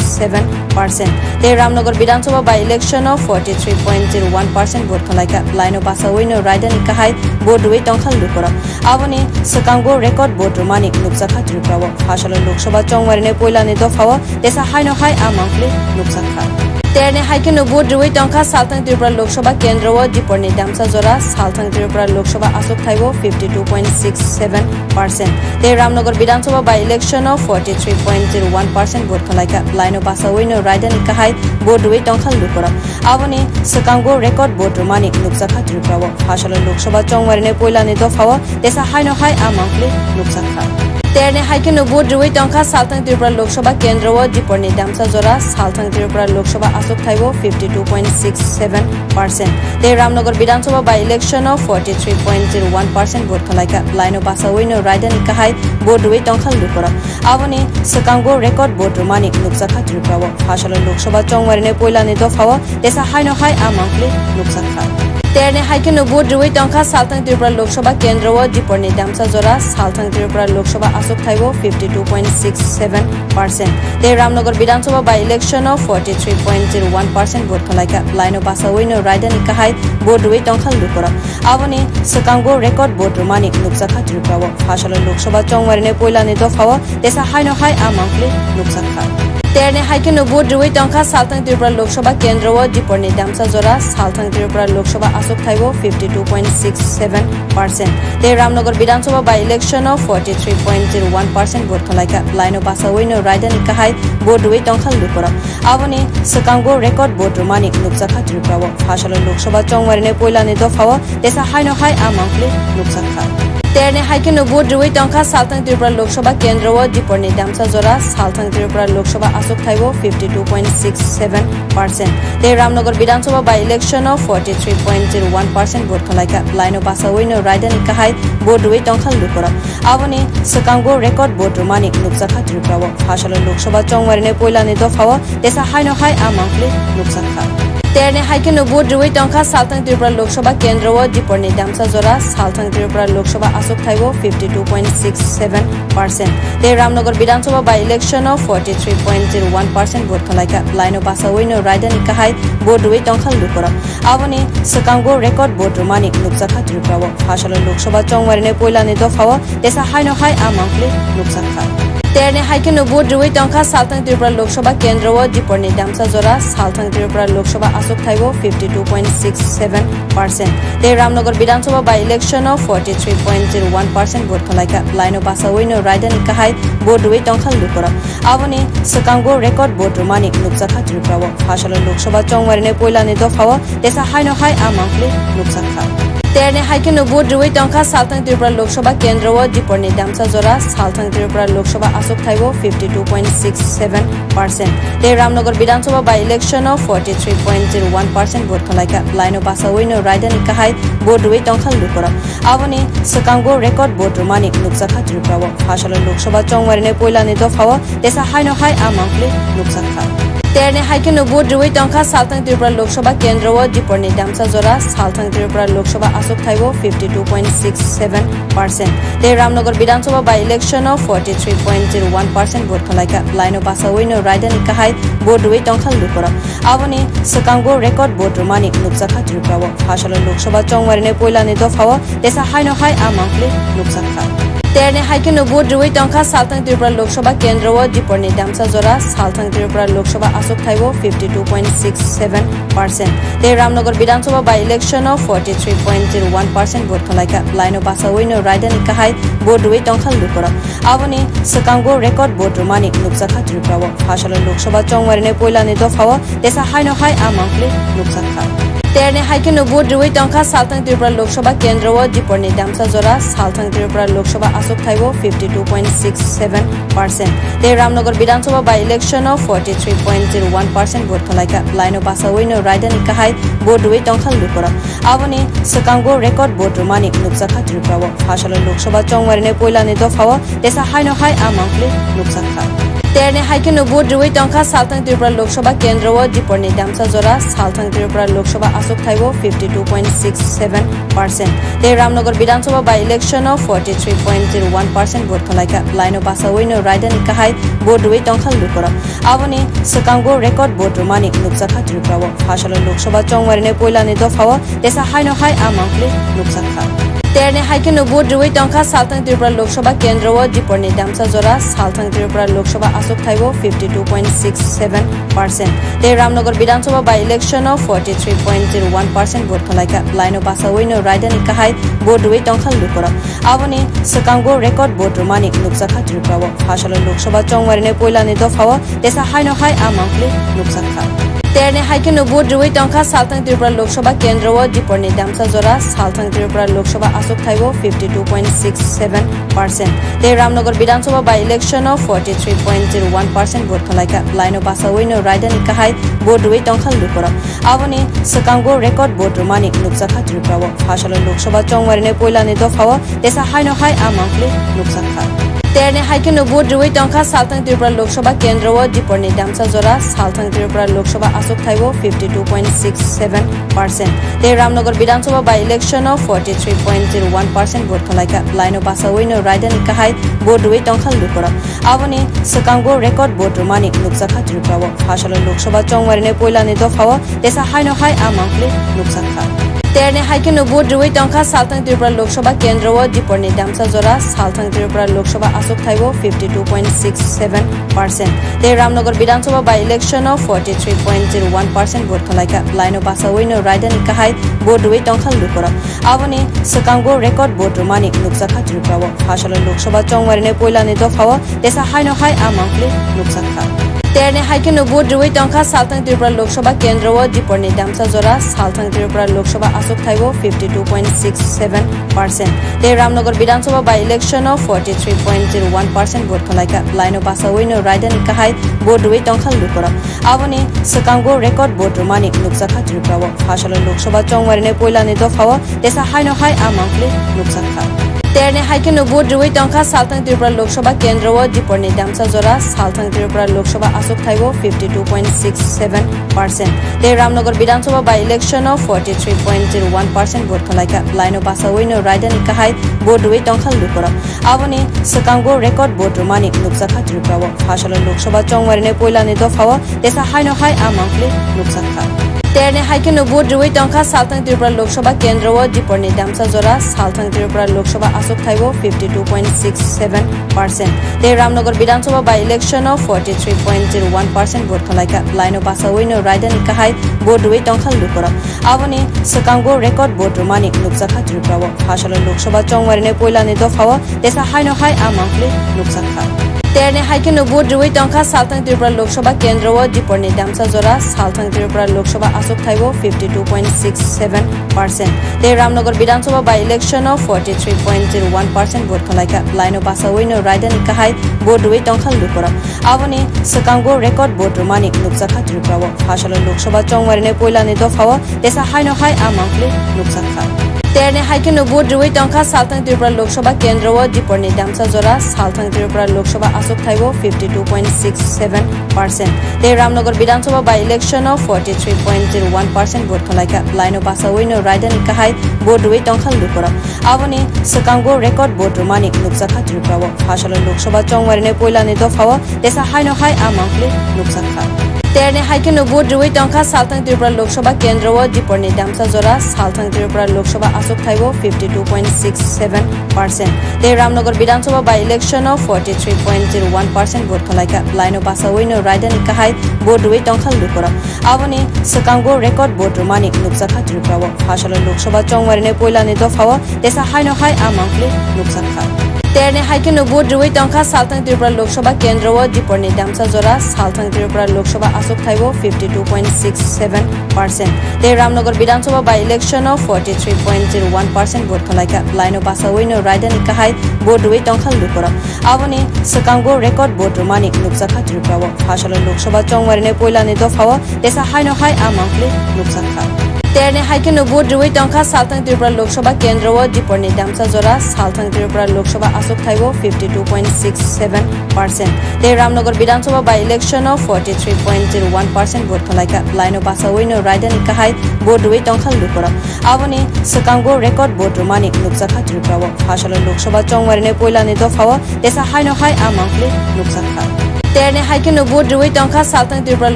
seven percent. Tei Ramnagar Bidhan Sabha by election o forty three point zero one percent vote khalaikha. Laino basawi no raida ni kahai vote rwi tongkha lukurok. Aboni swkango record vote rwmani nukjakha Tripura o. Phasalo Lok Sabha chongmari ni poila ni dopha o tesa haino hai a mangpli nukjakha. Terni hai kheno vote rwi tongkha Salthang Tripura Lok Sabha kendro o Dipor ni damsa jora Salthang Tripura Lok Sabha aswk thaibo fifty two point six seven percent. Tei Ramnagar Bidhan Sabha by election o forty three point zero one percent vote khalaikha. Laino basawi no raida ni kahai vote rwi tongkha lukurok. Aboni swkango record vote rwmani nukjakha Tripura o. Phasalo Lok Sabha chongmari ni poila ni dopha o tesa haino hai a mangpli nukjakha. Terni hai kheno vote rwi tongkha Salthang Tripura Lok Sabha kendro o Dipor ni damsa jora Salthang Tripura Lok Sabha aswk thaibo fifty two point six seven percent. Tei Ramnagar Bidhan Sabha by election o forty three point zero one percent vote khalaikha. Laino basawi no raida ni kahai vote rwi tongkha lukurok. Aboni swkango record vote rwmani nukjakha Tripura o. Phasalo Lok Sabha chongmari ni poila ni dopha o tesa haino hai a mangpli nukjakha. Terni hai kheno vote rwi tongkha Salthang Tripura Lok Sabha kendro o Dipor ni damsa jora Salthang Tripura Lok Sabha aswk thaibo fifty two point six seven percent. Tei Ramnagar Bidhan Sabha by election o forty three point zero one percent vote khalaikha. Laino basawi no raida ni kahai vote rwi tongkha lukurok. Aboni swkango record vote rwmani nukjakha Tripura o. Phasalo Lok Sabha chongmari ni poila ni dopha o tesa haino hai a mangpli nukjakha. Terni hai kheno vote rwi tongkha Salthang Tripura Lok Sabha kendro o Dipor ni damsa jora Salthang Tripura Lok Sabha aswk thaibo fifty two point six seven percent. Tei Ramnagar Bidhan Sabha by election o forty three point zero one percent vote khalaikha. Laino basawi no raida ni kahai vote rwi tongkha lukurok. Aboni swkango record vote rwmani nukjakha Tripura o. Phasalo Lok Sabha chongmari ni poila ni dopha o tesa haino hai a mangpli nukjakha. Terni hai kheno vote rwi tongkha Salthang Tripura Lok Sabha kendro o Dipor ni damsa jora Salthang Tripura Lok Sabha aswk thaibo fifty two point six seven percent. Tei Ramnagar Bidhan Sabha by election o forty three point zero one percent vote khalaikha. Laino basawi no raida ni kahai vote rwi tongkha lukurok. Aboni swkango record vote rwmani nukjakha Tripura o. Phasalo Lok Sabha chongmari ni poila ni dopha o tesa haino hai a mangpli nukjakha. Terni hai kheno vote rwi tongkha Salthang Tripura Lok Sabha kendro o Dipor ni damsa jora Salthang Tripura Lok Sabha aswk thaibo fifty two point six seven percent. Tei Ramnagar Bidhan Sabha by election o forty three point zero one percent vote khalaikha. Laino basawi no raida ni kahai vote rwi tongkha lukurok. Aboni swkango record vote rwmani nukjakha Tripura o. Phasalo Lok Sabha chongmari ni poila ni dopha o tesa haino hai a mangpli nukjakha. Terni hai kheno vote rwi tongkha Salthang Tripura Lok Sabha kendro o Dipor ni damsa jora Salthang Tripura Lok Sabha aswk thaibo fifty two point six seven percent. Tei Ramnagar Bidhan Sabha by election o forty three point zero one percent vote khalaikha. Laino basawi no raida ni kahai vote rwi tongkha lukurok. Aboni swkango record vote rwmani nukjakha Tripura o. Phasalo Lok Sabha chongmari ni poila ni dopha o tesa haino hai a mangpli nukjakha. Terni hai kheno vote rwi tongkha Salthang Tripura Lok Sabha kendro o Dipor ni damsa jora Salthang Tripura Lok Sabha aswk thaibo fifty two point six seven percent. Tei Ramnagar Bidhan Sabha by election o forty three point zero one percent vote khalaikha. Laino basawi no raida ni kahai vote rwi tongkha lukurok. Aboni swkango record vote rwmani nukjakha Tripura o. Phasalo Lok Sabha chongmari ni poila ni dopha o tesa haino hai a mangpli nukjakha. Terni hai kheno vote rwi tongkha Salthang Tripura Lok Sabha kendro o Dipor ni damsa jora Salthang Tripura Lok Sabha aswk thaibo fifty two point six seven percent. Tei Ramnagar Bidhan Sabha by election o forty three point zero one percent vote khalaikha. Laino basawi no raida ni kahai vote rwi tongkha lukurok. Aboni swkango record vote rwmani nukjakha Tripura o. Phasalo Lok Sabha chongmari ni poila ni dopha o tesa haino hai a mangpli nukjakha. Terni hai kheno vote rwi tongkha Salthang Tripura Lok Sabha kendro o Dipor ni damsa jora Salthang Tripura Lok Sabha aswk thaibo fifty two point six seven percent. Tei Ramnagar Bidhan Sabha by election o forty three point zero one percent vote khalaikha. Laino basawi no raida ni kahai vote rwi tongkha lukurok. Aboni swkango record vote rwmani nukjakha Tripura o. Phasalo Lok Sabha chongmari ni poila ni dopha o tesa haino hai a mangpli nukjakha. Terni hai kheno vote rwi tongkha Salthang Tripura Lok Sabha kendro o Dipor ni damsa jora, Salthang Tripura Lok Sabha aswk thaibo fifty two point six seven percent. Tei Ramnagar Bidhan Sabha by election o forty three point zero one percent vote khalaikha. Laino basawi no raida ni kahai vote rwi tongkha lukurok. Aboni swkango record vote rwmani nukjakha Tripura o. Phasalo Lok Sabha chongmari ni poila ni dopha o tesa haino hai a mangpli nukjakha. Terni hai kheno vote rwi tongkha Salthang Tripura Lok Sabha kendro o Dipor ni damsa jora, Salthang Tripura Lok Sabha aswk thaibo fifty two point six seven percent. Tei Ramnagar Bidhan Sabha by election o forty three point zero one percent vote khalaikha. Laino basawi no raida ni kahai vote rwi tongkha lukurok. Aboni swkango record vote rwmani nukjakha Tripura o. Phasalo Lok Sabha chongmari ni poila ni dopha o tesa haino hai a mangpli nukjakha. Terni hai kheno vote rwi tongkha Salthang Tripura Lok Sabha kendro o Dipor ni damsa jora, Salthang Tripura Lok Sabha aswk thaibo fifty two point six seven percent. Tei Ramnagar Bidhan Sabha by election o forty three point zero one percent vote khalaikha. Laino basawi no raida ni kahai vote rwi tongkha lukurok. Aboni swkango record vote rwmani nukjakha Tripura o. Phasalo Lok Sabha chongmari ni poila ni dopha o tesa haino hai a mangpli nukjakha. Terni hai kheno vote rwi tongkha Salthang Tripura Lok Sabha kendro o Dipor ni damsa jora, Salthang Tripura Lok Sabha aswk thaibo fifty two point six seven percent. Tei Ramnagar Bidhan Sabha by election o forty three point zero one percent vote khalaikha. Laino basawi no raida ni kahai vote rwi tongkha lukurok. Aboni swkango record vote rwmani nukjakha Tripura o. Phasalo Lok Sabha chongmari ni poila ni dopha o tesa haino hai a mangpli nukjakha. Terni hai kheno vote rwi tongkha Salthang Tripura Lok Sabha kendro o Dipor ni damsa jora, Salthang Tripura Lok Sabha aswk thaibo fifty two point six seven percent. Tei Ramnagar Bidhan Sabha by election o forty three point zero one percent vote khalaikha. Laino basawi no raida ni kahai vote rwi tongkha lukurok. Aboni swkango record vote rwmani nukjakha Tripura o. Phasalo Lok Sabha chongmari ni poila ni dopha o tesa haino hai a mangpli nukjakha. Terni hai kheno vote rwi tongkha Salthang Tripura Lok Sabha kendro o Dipor ni damsa jora, Salthang Tripura Lok Sabha aswk thaibo fifty two point six seven percent. Tei Ramnagar Bidhan Sabha by election o forty three point zero one percent vote khalaikha. Laino basawi no raida ni kahai vote rwi tongkha lukurok. Aboni swkango record vote rwmani nukjakha Tripura o. Phasalo Lok Sabha chongmari ni poila ni dopha o tesa haino hai a mangpli nukjakha. Terni hai kheno vote rwi tongkha Salthang Tripura Lok Sabha kendro o Dipor ni damsa jora, Salthang Tripura Lok Sabha aswk thaibo fifty two point six seven percent. Tei Ramnagar Bidhan Sabha by election o forty three point zero one percent vote khalaikha. Laino basawi no raida ni kahai vote rwi tongkha lukurok. Aboni swkango record vote rwmani nukjakha Tripura o. Phasalo Lok Sabha chongmari ni poila ni dopha o tesa haino hai a mangpli nukjakha. Terni hai kheno vote rwi tongkha Salthang Tripura Lok Sabha kendro o Dipor ni damsa jora, Salthang Tripura Lok Sabha aswk thaibo fifty two point six seven percent. Tei Ramnagar Bidhan Sabha by election o forty three point zero one percent vote khalaikha. Laino basawi no raida ni kahai vote rwi tongkha lukurok. Aboni swkango record vote rwmani nukjakha Tripura o. Phasalo Lok Sabha chongmari ni poila ni dopha o tesa haino hai a mangpli nukjakha. Terni hai kheno vote rwi tongkha Salthang Tripura Lok Sabha kendro o Dipor ni damsa jora, Salthang Tripura Lok Sabha aswk thaibo fifty two point six seven percent. Tei Ramnagar Bidhan Sabha by election o forty three point zero one percent vote khalaikha. Laino basawi no raida ni kahai vote rwi tongkha lukurok. Aboni swkango record vote rwmani nukjakha Tripura o. Phasalo Lok Sabha chongmari ni poila ni dopha o tesa haino hai a mangpli nukjakha. Terni hai kheno vote rwi tongkha Salthang Tripura Lok Sabha kendro o Dipor ni damsa jora, Salthang Tripura Lok Sabha aswk thaibo fifty two point six seven percent. Tei Ramnagar Bidhan Sabha by election o forty three point zero one percent vote khalaikha. Laino basawi no raida ni kahai vote rwi tongkha lukurok. Aboni swkango record vote rwmani nukjakha Tripura o. Phasalo Lok Sabha chongmari ni poila ni dopha o tesa haino hai a mangpli nukjakha. Terni hai kheno vote rwi tongkha Salthang Tripura Lok Sabha kendro o Dipor ni damsa jora, Salthang Tripura Lok Sabha aswk thaibo fifty two point six seven percent. Tei Ramnagar Bidhan Sabha by election o forty three point zero one percent vote khalaikha. Laino basawi no raida ni kahai vote rwi tongkha lukurok. Aboni swkango record vote rwmani nukjakha Tripura o. Phasalo Lok Sabha chongmari ni poila ni dopha o tesa haino hai a mangpli nukjakha. Terni hai kheno vote rwi tongkha Salthang Tripura Lok Sabha kendro o Dipor ni damsa jora, Salthang Tripura Lok Sabha aswk thaibo fifty two point six seven percent. Tei Ramnagar Bidhan Sabha by election o forty three point zero one percent vote khalaikha. Laino basawi no raida ni kahai vote rwi tongkha lukurok. Aboni swkango record vote rwmani nukjakha Tripura o. Phasalo Lok Sabha chongmari ni poila ni dopha o tesa haino hai a mangpli nukjakha. Terni hai kheno vote rwi tongkha Salthang Tripura Lok Sabha kendro o Diporni damsa jora, Salthang Tripura Lok Sabha aswk thaibo fifty two point six seven percent. Tei Ramnagar Bidhan Sabha by election o forty three point zero one percent vote khalaikha. Laino basawi no raidani kahai vote rwi tongkha lukurok. Aboni swkango record vote rwmani nukjakha Tripura o. Phasalo Lok Sabha chongmarini poilani dopha o tesa haino hai a mangpli nukjakha. Terni hai kheno vote rwi tongkha Salthang Tripura Lok Sabha kendro o Diporni damsa jora, Salthang Tripura Lok Sabha aswk thaibo fifty two point six seven percent. Tei Ramnagar Bidhan Sabha by election o forty three point zero one percent vote khalaikha. Laino basawi no raidani kahai vote rwi tongkha lukurok. Aboni swkango record vote rwmani nukjakha Tripura o. Phasalo Lok Sabha chongmarini poilani dopha o tesa haino hai a mangpli nukjakha. Terni hai kheno vote rwi tongkha Salthang Tripura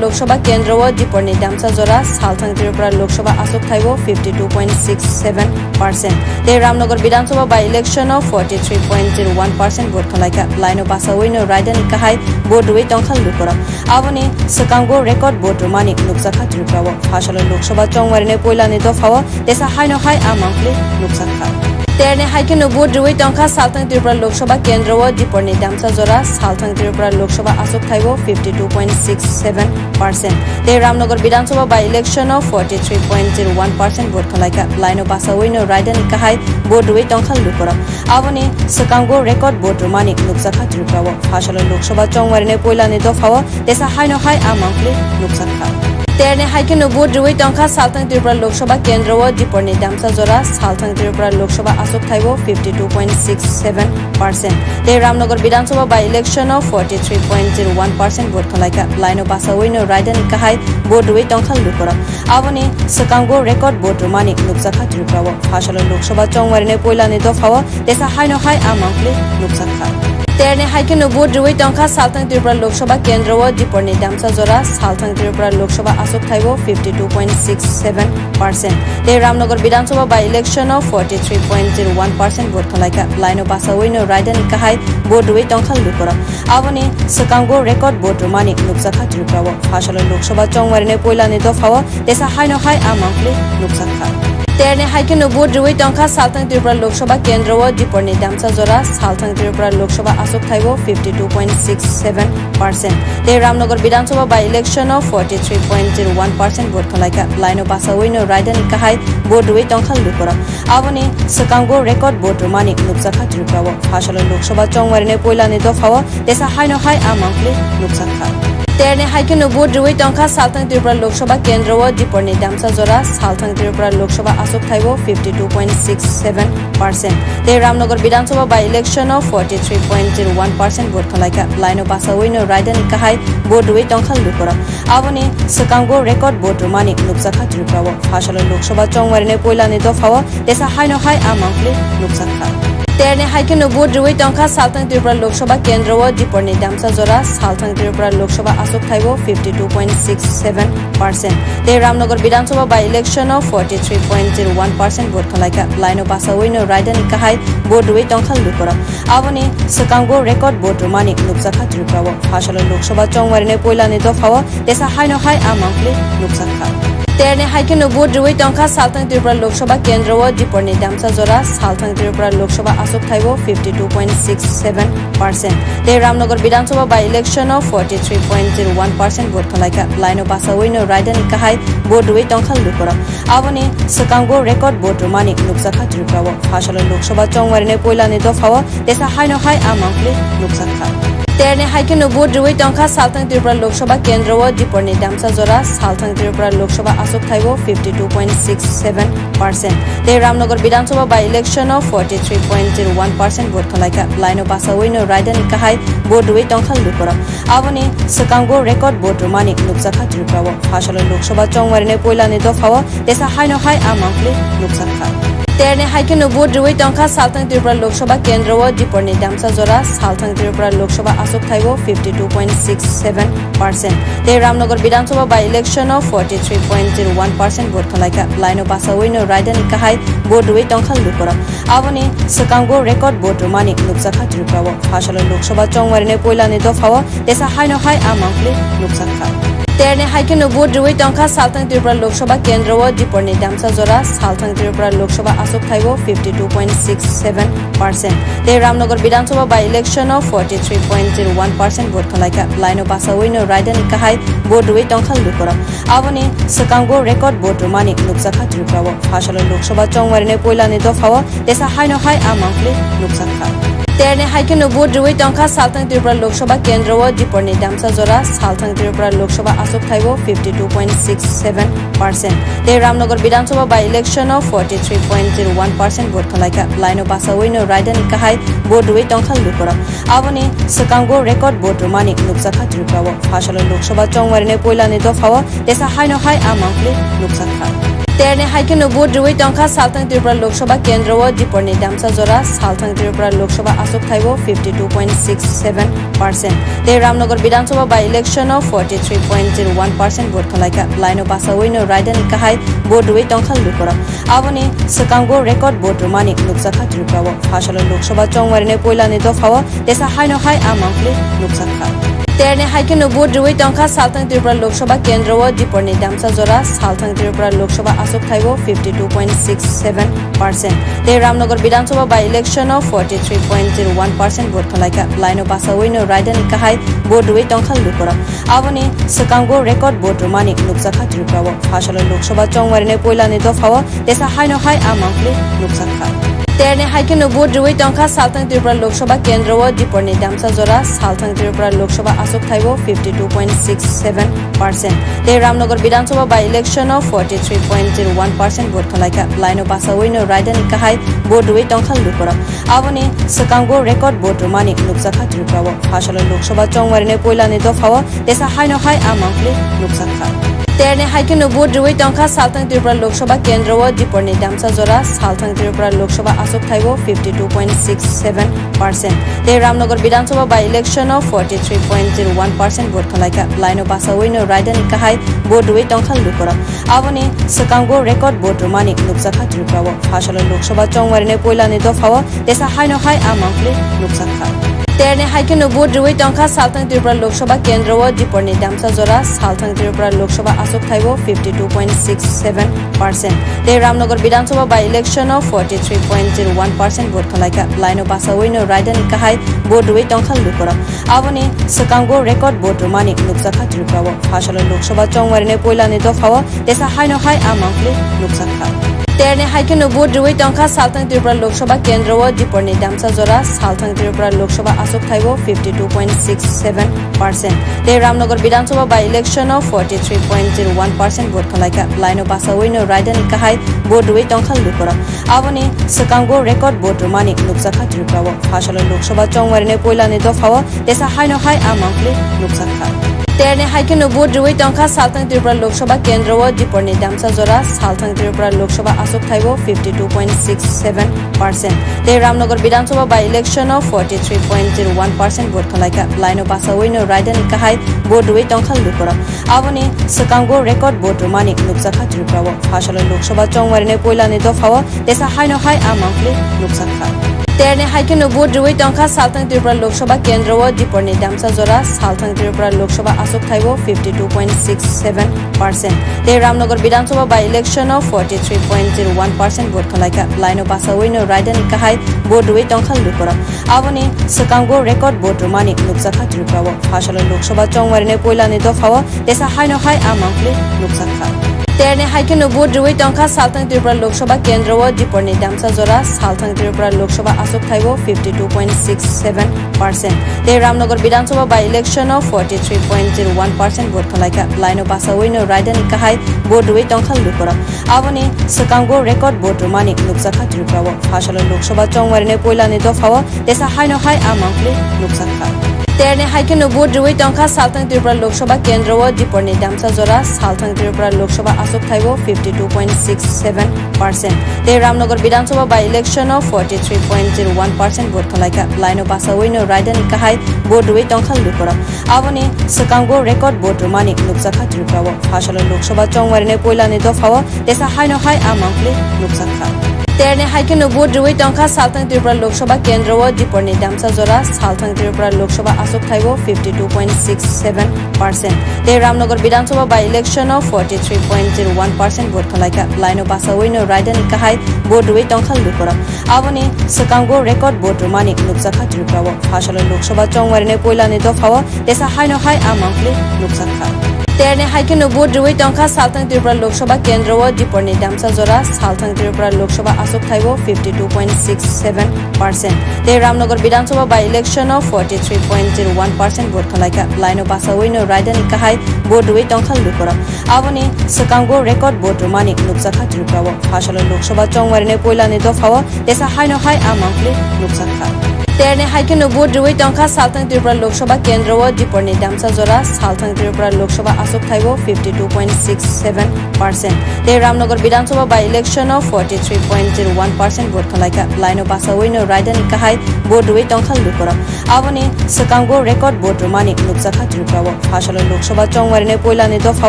Lok Sabha kendro o Diporni damsa jora, Salthang Tripura Lok Sabha aswk thaibo fifty two point six seven percent. Tei Ramnagar Bidhan Sabha by election o forty three point zero one percent vote khalaikha. Laino basawi no raidani kahai vote rwi tongkha lukurok. Aboni swkango record vote rwmani nukjakha Tripura o. Phasalo Lok Sabha chongmarini poilani dopha o tesa haino hai a mangpli nukjakha. Terni hai kheno vote rwi tongkha Salthang Tripura Lok Sabha kendro o Diporni damsa jora, Salthang Tripura Lok Sabha aswk thaibo fifty two point six seven percent. Tei Ramnagar Bidhan Sabha by election o forty three point zero one percent vote khalaikha. Laino basawi no raidani kahai vote rwi tongkha lukurok. Aboni swkango record vote rwmani nukjakha Tripura o. Phasalo Lok Sabha chongmarini poilani dopha o tesa haino hai a mangpli nukjakha. Terni hai kheno vote rwi tongkha Salthang Tripura Lok Sabha kendro o Diporni damsa jora, Salthang Tripura Lok Sabha aswk thaibo fifty two point six seven percent. Tei Ramnagar Bidhan Sabha by election o forty three point zero one percent vote khalaikha. Laino basawi no raidani kahai vote rwi tongkha lukurok. Aboni swkango record vote rwmani nukjakha Tripura o. Phasalo Lok Sabha chongmarini poilani dopha o tesa haino hai a mangpli nukjakha. Terni hai kheno vote rwi tongkha Salthang Tripura Lok Sabha kendro o Diporni damsa jora, Salthang Tripura Lok Sabha aswk thaibo fifty two point six seven percent. Tei Ramnagar Bidhan Sabha by election o forty three point zero one percent vote khalaikha. Laino basawi no raidani kahai vote rwi tongkha lukurok. Aboni swkango record vote rwmani nukjakha Tripura o. Phasalo Lok Sabha chongmarini poilani dopha o tesa haino hai a mangpli nukjakha. Terni hai kheno vote rwi tongkha Salthang Tripura Lok Sabha kendro o Diporni damsa jora, Salthang Tripura Lok Sabha aswk thaibo fifty two point six seven percent. Tei Ramnagar Bidhan Sabha by election o forty three point zero one percent vote khalaikha. Laino basawi no raidani kahai vote rwi tongkha lukurok. Aboni swkango record vote rwmani nukjakha Tripura o. Phasalo Lok Sabha chongmarini poilani dopha o tesa haino hai a mangpli nukjakha. Terni hai kheno vote rwi tongkha Salthang Tripura Lok Sabha kendro o Diporni damsa jora, Salthang Tripura Lok Sabha aswk thaibo fifty two point six seven percent. Tei Ramnagar Bidhan Sabha by election o forty three point zero one percent vote khalaikha. Laino basawi no raidani kahai vote rwi tongkha lukurok. Aboni swkango record vote rwmani nukjakha Tripura o. Phasalo Lok Sabha chongmarini poilani dopha o tesa haino hai a mangpli nukjakha. Terni hai kheno vote rwi tongkha Salthang Tripura Lok Sabha kendro o Diporni damsa jora, Salthang Tripura Lok Sabha aswk thaibo fifty two point six seven percent. Tei Ramnagar Bidhan Sabha by election o forty three point zero one percent vote khalaikha. Laino basawi no raidani kahai vote rwi tongkha lukurok. Aboni swkango record vote rwmani nukjakha Tripura o. Phasalo Lok Sabha chongmarini poilani dopha o tesa haino hai a mangpli nukjakha. Terni hai kheno vote rwi tongkha Salthang Tripura Lok Sabha kendro o Diporni damsa jora, Salthang Tripura Lok Sabha aswk thaibo fifty two point six seven percent. Tei Ramnagar Bidhan Sabha by election o forty three point zero one percent vote khalaikha. Laino basawi no raidani kahai vote rwi tongkha lukurok. Aboni swkango record vote rwmani nukjakha Tripura o. Phasalo Lok Sabha chongmarini poilani dopha o tesa haino hai a mangpli nukjakha. Terni hai kheno vote rwi tongkha Salthang Tripura Lok Sabha kendro o Diporni damsa jora, Salthang Tripura Lok Sabha aswk thaibo fifty two point six seven percent. Tei Ramnagar Bidhan Sabha by election o forty three point zero one percent vote khalaikha. Laino basawi no raidani kahai vote rwi tongkha lukurok. Aboni swkango record vote rwmani nukjakha Tripura o. Phasalo Lok Sabha chongmarini poilani dopha o tesa haino hai a mangpli nukjakha. Terni hai kheno vote rwi tongkha Salthang Tripura Lok Sabha kendro o Diporni damsa jora, Salthang Tripura Lok Sabha aswk thaibo fifty two point six seven percent. Tei Ramnagar Bidhan Sabha by election o forty three point zero one percent vote khalaikha. Laino basawi no raidani kahai vote rwi tongkha lukurok. Aboni swkango record vote rwmani nukjakha Tripura o. Phasalo Lok Sabha chongmarini poilani dopha o tesa haino hai a mangpli nukjakha. Terni hai kheno vote rwi tongkha Salthang Tripura Lok Sabha kendro o Dipor ni damsa jora, Salthang Tripura Lok Sabha aswk thaibo fifty two point six seven percent. Tei Ramnagar Bidhan Sabha by election o forty three point zero one percent vote khalaikha. Laino basawi no raida ni kahai vote rwi tongkha lukurok. Aboni swkango record vote rwmani nukjakha Tripura o. Phasalo Lok Sabha chongmari ni poila ni dopha o tesa haino hai a mangpli nukjakha. Terni hai kheno vote rwi tongkha Salthang Tripura Lok Sabha kendro o Dipor ni damsa jora, Salthang Tripura Lok Sabha aswk thaibo fifty two point six seven percent. Tei Ramnagar Bidhan Sabha by election o forty three point zero one percent vote khalaikha. Laino basawi no raida ni kahai vote rwi tongkha lukurok. Aboni swkango record vote rwmani nukjakha Tripura o. Phasalo Lok Sabha chongmari ni poila ni dopha o tesa haino hai a mangpli nukjakha. Terni hai kheno vote rwi tongkha Salthang Tripura Lok Sabha kendro o Dipor ni damsa jora, Salthang Tripura Lok Sabha aswk thaibo fifty two point six seven percent. Tei Ramnagar Bidhan Sabha by election o forty three point zero one percent vote khalaikha. Laino basawi no raida ni kahai vote rwi tongkha lukurok. Aboni swkango record vote rwmani nukjakha Tripura o. Phasalo Lok Sabha chongmari ni poila ni dopha o tesa haino hai a mangpli nukjakha. Terni hai kheno vote rwi tongkha Salthang Tripura Lok Sabha kendro o Dipor ni damsa jora, Salthang Tripura Lok Sabha aswk thaibo fifty two point six seven percent. Tei Ramnagar Bidhan Sabha by election o forty three point zero one percent vote khalaikha. Laino basawi no raida ni kahai vote rwi tongkha lukurok. Aboni swkango record vote rwmani nukjakha Tripura o. Phasalo Lok Sabha chongmari ni poila ni dopha o tesa haino hai a mangpli nukjakha. Terni hai kheno vote rwi tongkha Salthang Tripura Lok Sabha kendro o Dipor ni damsa jora, Salthang Tripura Lok Sabha aswk thaibo fifty two point six seven percent. Tei Ramnagar Bidhan Sabha by election o forty three point zero one percent vote khalaikha. Laino basawi no raida ni kahai vote rwi tongkha lukurok. Aboni swkango record vote rwmani nukjakha Tripura o. Phasalo Lok Sabha chongmari ni poila ni dopha o tesa haino hai a mangpli nukjakha. Terni hai kheno vote rwi tongkha Salthang Tripura Lok Sabha kendro o Dipor ni damsa jora, Salthang Tripura Lok Sabha aswk thaibo fifty two point six seven percent. Tei Ramnagar Bidhan Sabha by election o forty three point zero one percent vote khalaikha. Laino basawi no raida ni kahai vote rwi tongkha lukurok. Aboni swkango record vote rwmani nukjakha Tripura o. Phasalo Lok Sabha chongmari ni poila ni dopha o tesa haino hai a mangpli nukjakha. Terni hai kheno vote rwi tongkha Salthang Tripura Lok Sabha kendro o Dipor ni damsa jora, Salthang Tripura Lok Sabha aswk thaibo fifty two point six seven percent. Tei Ramnagar Bidhan Sabha by election o forty three point zero one percent vote khalaikha. Laino basawi no raida ni kahai vote rwi tongkha lukurok. Aboni swkango record vote rwmani nukjakha Tripura o. Phasalo Lok Sabha chongmari ni poila ni dopha o tesa haino hai a mangpli nukjakha. Terni hai kheno vote rwi tongkha Salthang Tripura Lok Sabha kendro o Dipor ni damsa jora, Salthang Tripura Lok Sabha aswk thaibo fifty two point six seven percent. Tei Ramnagar Bidhan Sabha by election o forty three point zero one percent vote khalaikha. Laino basawi no raida ni kahai vote rwi tongkha lukurok. Aboni swkango record vote rwmani nukjakha Tripura o. Phasalo Lok Sabha chongmari ni poila ni dopha o tesa haino hai a mangpli nukjakha. Terni hai kheno vote rwi tongkha Salthang Tripura Lok Sabha kendro o Dipor ni damsa jora, Salthang Tripura Lok Sabha aswk thaibo fifty two point six seven percent. Tei Ramnagar Bidhan Sabha by election o forty three point zero one percent vote khalaikha. Laino basawi no raida ni kahai vote rwi tongkha lukurok. Aboni swkango record vote rwmani nukjakha Tripura o. Phasalo Lok Sabha chongmari ni poila ni dopha o tesa haino hai a mangpli nukjakha. Terni hai kheno vote rwi tongkha Salthang Tripura Lok Sabha kendro o Dipor ni damsa jora, Salthang Tripura Lok Sabha aswk thaibo fifty two point six seven percent. Tei Ramnagar Bidhan Sabha by election o forty three point zero one percent vote khalaikha. Laino basawi no raida ni kahai vote rwi tongkha lukurok. Aboni swkango record vote rwmani nukjakha Tripura o. Phasalo Lok Sabha chongmari ni poila ni dopha o tesa haino hai a mangpli nukjakha. Terni hai kheno vote rwi tongkha Salthang Tripura Lok Sabha kendro o Dipor ni damsa jora, Salthang Tripura Lok Sabha aswk thaibo fifty two point six seven percent. Tei Ramnagar Bidhan Sabha by election o forty three point zero one percent vote khalaikha. Laino basawi no raida ni kahai vote rwi tongkha lukurok. Aboni swkango record vote rwmani nukjakha Tripura o. Phasalo Lok Sabha chongmari ni poila ni dopha o tesa haino hai a mangpli nukjakha. Terni hai kheno vote rwi tongkha Salthang Tripura Lok Sabha kendro o Dipor ni damsa jora, Salthang Tripura Lok Sabha aswk thaibo fifty two point six seven percent. Tei Ramnagar Bidhan Sabha by election o forty three point zero one percent vote khalaikha. Laino basawi no raida ni kahai vote rwi tongkha lukurok. Aboni swkango record vote rwmani nukjakha Tripura o. Phasalo Lok Sabha chongmari ni poila ni dopha o tesa haino hai a mangpli nukjakha. Terni hai kheno vote rwi tongkha Salthang Tripura Lok Sabha kendro o Dipor ni damsa jora, Salthang Tripura Lok Sabha aswk thaibo fifty two point six seven percent. Tei Ramnagar Bidhan Sabha by election o forty three point zero one percent vote khalaikha. Laino basawi no raida ni kahai vote rwi tongkha lukurok. Aboni swkango record vote rwmani nukjakha Tripura o. Phasalo Lok Sabha chongmari ni poila ni dopha o tesa haino hai a mangpli nukjakha. Terni hai kheno vote rwi tongkha Salthang Tripura Lok Sabha kendro o Dipor ni damsa jora, Salthang Tripura Lok Sabha aswk thaibo fifty two point six seven percent. Tei Ramnagar Bidhan Sabha by election o forty three point zero one percent vote khalaikha. Laino basawi no raida ni kahai vote rwi tongkha lukurok. Aboni swkango record vote rwmani nukjakha Tripura o. Phasalo Lok Sabha chongmari ni poila ni dopha o tesa haino hai a mangpli nukjakha. Terni hai kheno vote rwi tongkha Salthang Tripura Lok Sabha kendro o Dipor ni damsa jora, Salthang Tripura Lok Sabha aswk thaibo fifty two point six seven percent. Tei Ramnagar Bidhan Sabha by election o forty three point zero one percent vote khalaikha. Laino basawi no raida ni kahai vote rwi tongkha lukurok. Aboni swkango record vote rwmani nukjakha Tripura o. Phasalo Lok Sabha chongmari ni poila ni dopha